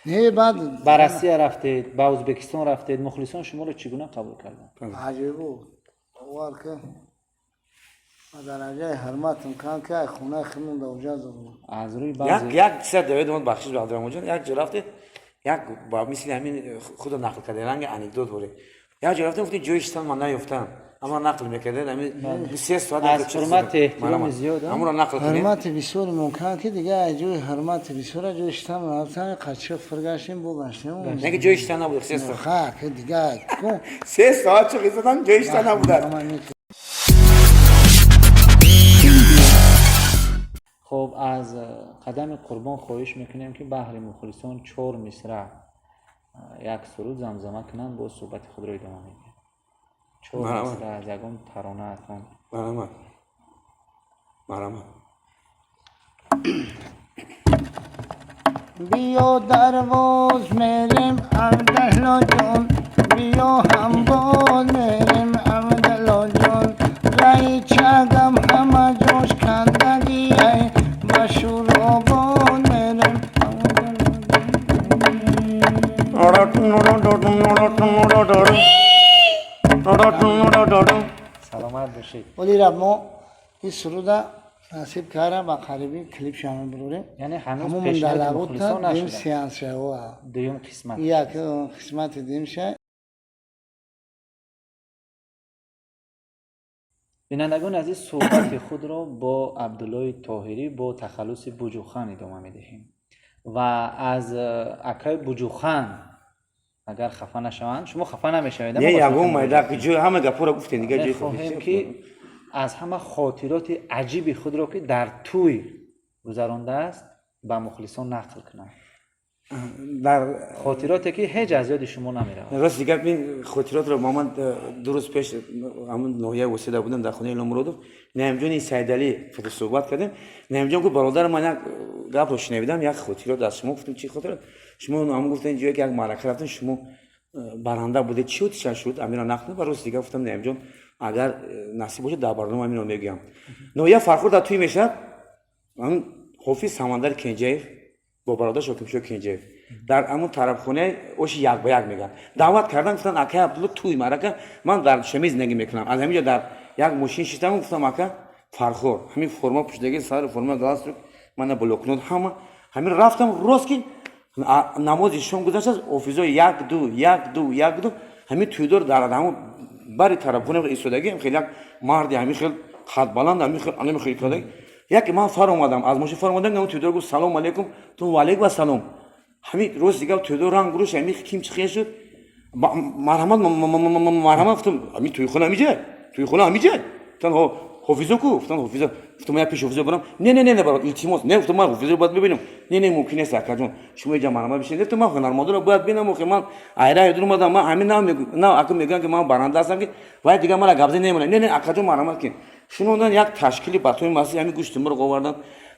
Speaker 1: Не, баъд.
Speaker 3: Ба Россия рафтед, ба Ӯзбекистон рафтед, мухлисон шуморо чӣ гуна қабул карданд?
Speaker 1: Аҷиб буд, бовар кун, ба дараҷаи ҳурматам кан, ки ай хонаи худмон да уҷа зад.
Speaker 3: Аз рӯи
Speaker 2: Як
Speaker 3: баъзе
Speaker 2: як чиза давед омад, бахшиш ба Абдураҳмонҷон, як ҷо рафтед, як ба мисли ҳамин худо нақл карда, ранги анекдот боре. Як ҷо рафтем, гуфтем, ҷои шитан ман наёфтам. Ама нақл мекардед, ҳамин 3 соат.
Speaker 3: Аз ҳурмати эҳтироми зиёд, а?
Speaker 2: Ҳамонро нақл кунед.
Speaker 1: Ҳурмати бисёри мумкин, ки дига ай ҷои ҳурмати бисёра ҷои шитан рафтан, қачиқ фиргаштем, бо гаштем.
Speaker 2: Не ки ҷои шитан набуд, 3 соат.
Speaker 1: Ха, ки дига ку.
Speaker 2: 3 соат чӣ қисадан ҷои шитан набудад.
Speaker 1: Ман.
Speaker 3: Аз қадами Қурбон хоҳиш мекунем, ки баҳри мухлисон чор мисра як суруд замзама кунанд, боз суҳбати худро идома медиҳем. Чор мисра аз ягон таронаатон.
Speaker 2: Марҳамат, марҳамат.
Speaker 1: Биё дарвоз мерем, Абдалло ҷон, биё ҳамбоз мерем, Абдалло ҷон. Райчагам ҳама ҷош кандагиай, ба Шӯробод мерем, Абдалло.
Speaker 3: Саломат бошед.
Speaker 1: Олира мо ин суруда насиб кара, ба қариби клипша мебурорем.
Speaker 3: Яъне ҳанӯз пешниҳоди мухлисон
Speaker 1: дим
Speaker 3: нашуда?
Speaker 1: Сеансшао.
Speaker 3: Дуюм қисмат.
Speaker 1: Як қисмати димша.
Speaker 3: Бинандагони азиз, суҳбати худро бо Абдуллои Тоҳирӣ бо тахаллуси Буҷухан идома медиҳем ва аз акаи Буҷухан, агар хафа нашаванд, шумо хафа намешавед?
Speaker 2: Не, ягон майда ҷой, ҳама гапҳоро гуфтем дига, ҷои
Speaker 3: мехоҳем, ки аз ҳама хотироти аҷиби худро, ки дар тӯй гузарондааст, ба мухлисон нақл кунанд.
Speaker 2: Дар
Speaker 3: хотироте, ки ҳеҷ аз ёди шумо намеравад.
Speaker 2: Рости гап, ин хотиротро ба ман 2 рӯз пеш ҳамун ноҳияи Восида будам, дар хонаи Иломуродов, Наимҷони Сайдалӣ суҳбат кардем. Наимҷон гуфт: «Бародар, ман як гапро шунавидам, як хотирот аз шумо». Гуфтем: «Чӣ хотирот?» Шумо ҳамун гуфтем, ҷое ки як маърака рафтем, шумо баранда будед, чӣ ҳодиса шуд, амиро нақл. Ва рости дигар гуфтам: «Наимҷон, агар насиб бошад, дар барнома амиро мегӯям». Ноҳия Фархур дар тӯй мешавад. Ҳамун ҳофиз Самандар Кенҷаев бо бародар Шокимшо Кенҷаев дар ҳамун тарабхонаи оши як ба як мегӯянд, даъват кардан, гуфтан: «Акай Абдулло, тӯй маърака». Ман дар Душанбе зиндагӣ мекунам, аз ҳамин ҷо дар як мошин шиштам, гуфтам: «Ака, Фархор». Ҳамин форма пӯшидаги, сари форма, галстук, мана блокнот, ҳама ҳамин. Рафтам, рост ки намози шом гузаштааст, офизои як ду, як ду, як ду, ҳамин тӯйдор дар ҳамун бари тарабхона истодагӣ, хеле як марди ҳамин хел қадбаланд, ҳамин хел, ҳамин хел кадаги. Яке ман фар омадам, аз мошин фар омадам, ҳамун тӯйдор гуфт: «Салом алейкум». Ту: «Ваалейкум ассалом». Ҳамин рост дигар тӯйдор ранг гурӯш, ҳамин ким чихе шуд. «Марҳамат, марҳамат». Гуфтам: «Ҳамин тӯйхона ҳамиҷа, тӯйхона ҳамиҷа?» Гуфтан: «Ҳофизо ку?» Гуфтан: «Ҳофизо». Гуфтам: «Я пеш ҳофизо барам». «Не, не, не, барод, илтимос, не». Гуфтам: «Ман ҳофизоро бояд бибинам». «Не, не, мумкин нест, акаҷон, шумо иҷа марҳамат бишинед». Гуфтам: «Ман ҳунармандоро бояд бинам, охи ман айра дур омадам, ман ҳамин нав ака мегӯям, ки ман баранда ҳастам, ки вай дигар мара гапза немонад». «Не, не, акаҷон, марҳамат кин». Шунондан як ташкили батои масҷид, ҳамин гӯшти мурғ овардан,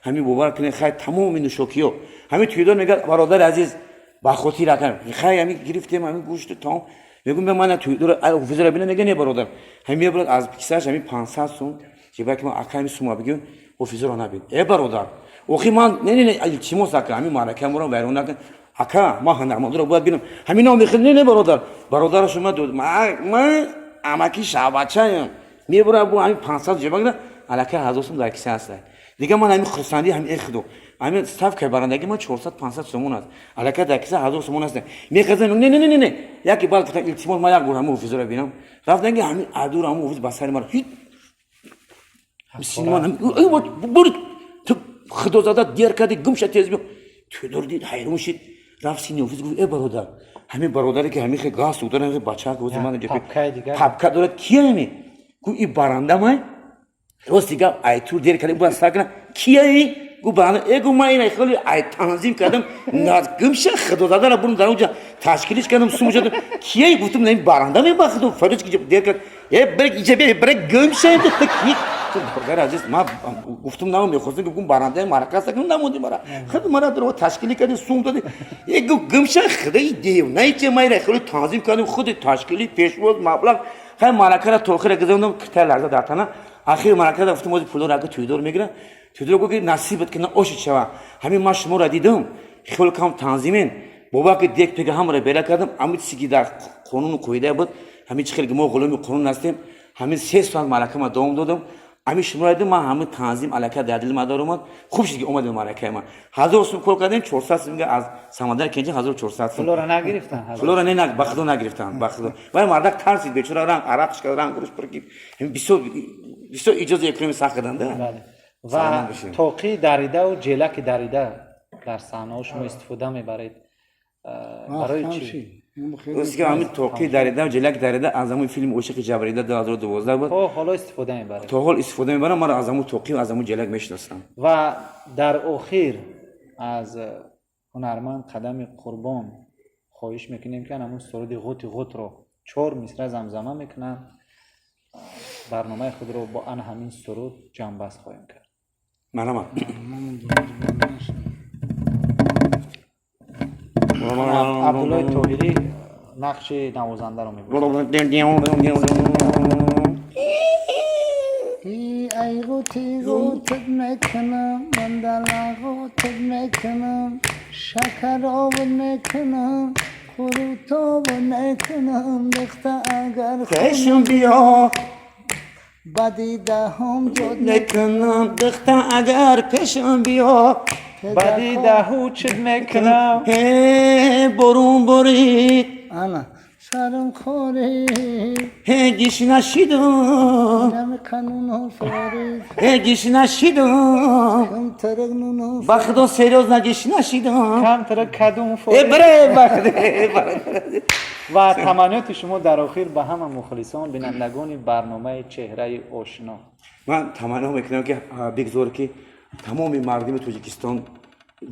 Speaker 2: ҳамин, бовар кунед, хай, тамоми нӯшокиҳо. Ҳамин тӯйдор мегӯяд: «Бародари азиз, ба хотир ака, хай, ҳамин гирифтем, ҳамин гӯшту тамом». Мегӯм: «Ман тӯйдор ҳофизоро бинам». Мега: «Не, бародар». Ҳамин мебарад аз кисааш ҳамин 500 сум ҷибаки ман: «Ака, ҳамин сума бигир, ҳофизоро набин». «Э, бародар, охи ман, не, не, не, илтимос, ака, ҳамин маъракаамро вайрон накун, ака, ман ҳунармандоро бояд бинам». Ҳамин ном мехел: «Не, не, бародар». Бародарашо дод: «Ман амаки шабачаям». Мебурад бо ҳамин 500 ҷиба гира, аллакай 1000 сум дар киса ҳаста. Дигар ман ҳамин хурсандӣ, ҳамин эхудо, ҳамин ставкаи барандагӣ ман 400-500 сомон аст, аллакай дар киса 1000 сомон аст. Мехезам: «Не, не, не, не». Яке баъд гуфтам: «Илтимос, ман як бор ҳамин ҳофизоро бинам». Рафтам, ки ҳамин адур ҳамин ҳофиз ба сари мара ҳит бур: «Ту худозада дер кардӣ, гумша, тез биё». Тӯдор дид, ҳайрон шид, рафт сини ҳофиз, гуфт: «Э, бародар, ҳамин бародаре ки ҳамин хел галстук дорад, ҳамин бачаак ман папка дорад, кия ҳамин?» Гуфт: «И баранда май, рости гап, ай тур дер кардем, бояд сар кунам, кияи?» Гуфт: «Баранда». «Э, — гуфт, — ман ина хеле ай танзим кардам, гумша, худозадара бурм, дар онҷа ташкилиш кардам, сум шудам, кияи?» Гуфтам: «Не, баранда ме, ба худо, фарёд ки дер кард». «Э, бирек иҷа, бирек, гумша, ки бародари азиз». Ман гуфтам: «На, мехостам ки гум барандаи марака аст, намонди мара худ мара дро ташкилӣ кардем, сум додем». «Э, — гуфт, — гумша, худаи дев наиче, ман ира хеле танзим кардем, худи ташкилӣ, пешвоз, маблағ, хай». Маракара то охира гузарондам, китай ларза дар тана. Ахири маракара гуфтам: «Ози пулдор ака тӯйдор мегира». Тӯйдор гуфт ки: «Насибат ки на оши шава, ҳамин ман шуморо дидам, хеле кам танзимен, бовар ки дек пега ҳамаро бела кардам, ҳамин чизе ки дар қонуну қоида буд, ҳамин чи хеле ки мо ғуломи қонун ҳастем, ҳамин 3 соат маракама давом додам, ҳамин шуморо дидам, ман ҳамин танзим аллакай дар дили ман дар омад, хуб шуд ки омадем маракаи ман». 1000 сум кор кардем, 400 сум аз Самандар Кенҷа, 1400 сум.
Speaker 3: Пулоро нагирифтан?
Speaker 2: Пулоро не, ба худо нагирифтан, ба худо. Вай мардак тарсид, бечора, ранг арақш кард, ранг гурӯш пур ки бисёр бисёр иҷоза экономи сахт карданд.
Speaker 3: Ва тоқи даридаву ҷелаки дарида дар саҳнаҳо шумо истифода мебаред, барои чӣ?
Speaker 2: Рости гап, ҳамин тоқи дарида, ҷелак дарида аз ҳамун филми «Ошиқи ҷабрида» 2012 буд.
Speaker 3: То ҳоло истифода мебаред?
Speaker 2: То ҳол истифода мебарам. Маро аз ҳамун тоқи, аз ҳамун ҷелак мешиносам.
Speaker 3: Ва дар охир аз ҳунарманд Қадами Қурбон хоҳиш мекунем, ки ҳамун суруди «Ғути ғутро» чор мисра замзама мекунанд. Барномаи худро бо ана ҳамин суруд ҷамъбаст хоҳем кард.
Speaker 2: Марҳамат.
Speaker 3: Абдуллои Тоҳирӣ нақши навозандаро мебозад.
Speaker 1: Ай, ғути ғутат мекунам, мандала ғутат мекунам, шакаробат мекунам, қурутобат мекунам, духта, агар
Speaker 2: пешам биё,
Speaker 1: ба дидаҳом ҷод
Speaker 2: мекунам, духта, агар пешам биё,
Speaker 3: ба дидаҳу чид мекунам.
Speaker 2: Борун борид.
Speaker 1: Ана сарам хори.
Speaker 2: Ҳе, гишна шидам.
Speaker 1: Нами қануну форид.
Speaker 2: Ҳе, гишна шидам.
Speaker 1: Камтарак нуну.
Speaker 2: Ба худо, серьёзно, гишна шидам.
Speaker 3: Камтарак кадум.
Speaker 2: Э, бре, ба худо.
Speaker 3: Ва таманниёти шумо дар охир ба ҳама мухлисон, бинандагони барномаи «Чеҳраи ошино»?
Speaker 2: Ман таманно мекунам, ки бигзор, ки тамоми мардуми Тоҷикистон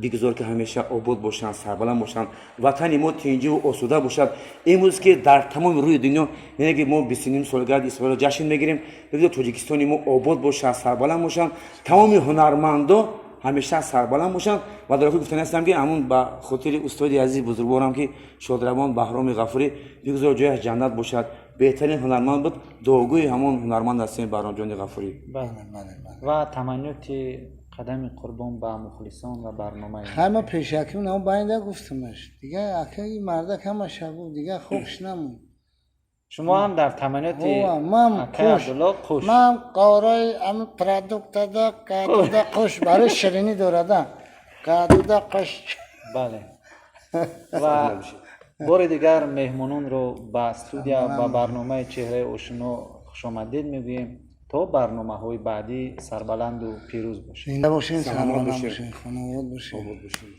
Speaker 2: бигзор, ки ҳамеша обод бошанд, сарбаланд бошанд, ватани мо тинҷиву осуда бошад. Имрӯз ки дар тамоми рӯи дунё, яъне ки мо 29 солгарди истиқлолро ҷашн мегирем, бигзор Тоҷикистони мо обод бошад, сарбаланд бошанд, тамоми ҳунармандо ҳамеша сарбаланд бошанд. Ва дар охир гуфтани ҳастам, ки ҳамун ба хотири устоди азизи бузургворам, ки шодравон Баҳроми Ғафурӣ, бигзор ҷояш ҷаннат бошад, беҳтарин ҳунарманд буд, дуогӯи ҳамон ҳунарманд ҳастем, Баҳромҷони Ғафурӣ.
Speaker 3: Ва таманниёти Қадами Қурбон ба мухлисон ва барномаи?
Speaker 1: Ҳама пешакӣ на байнда гуфтамаш, дига акаи мардак ҳамаша гуфт, дига хобш намонд.
Speaker 3: Шумо ҳам дар таманниёти
Speaker 1: ман
Speaker 3: акаи Абдулло қуш.
Speaker 1: Ман қораи ами продуктада кадуда қуш барои ширинӣ дорада, кадуда қуш.
Speaker 3: Бале, ва бори дигар меҳмононро ба студия, ба барномаи «Чеҳраи ошино» хушомадид мегӯем. То барномаҳои баъдӣ сарбаланду пирӯз бошед.
Speaker 1: Зинда бошед.
Speaker 2: Саломат
Speaker 1: сарбаланд
Speaker 2: бошед.
Speaker 1: бошед, хонавод бошед.
Speaker 2: Обод бошед.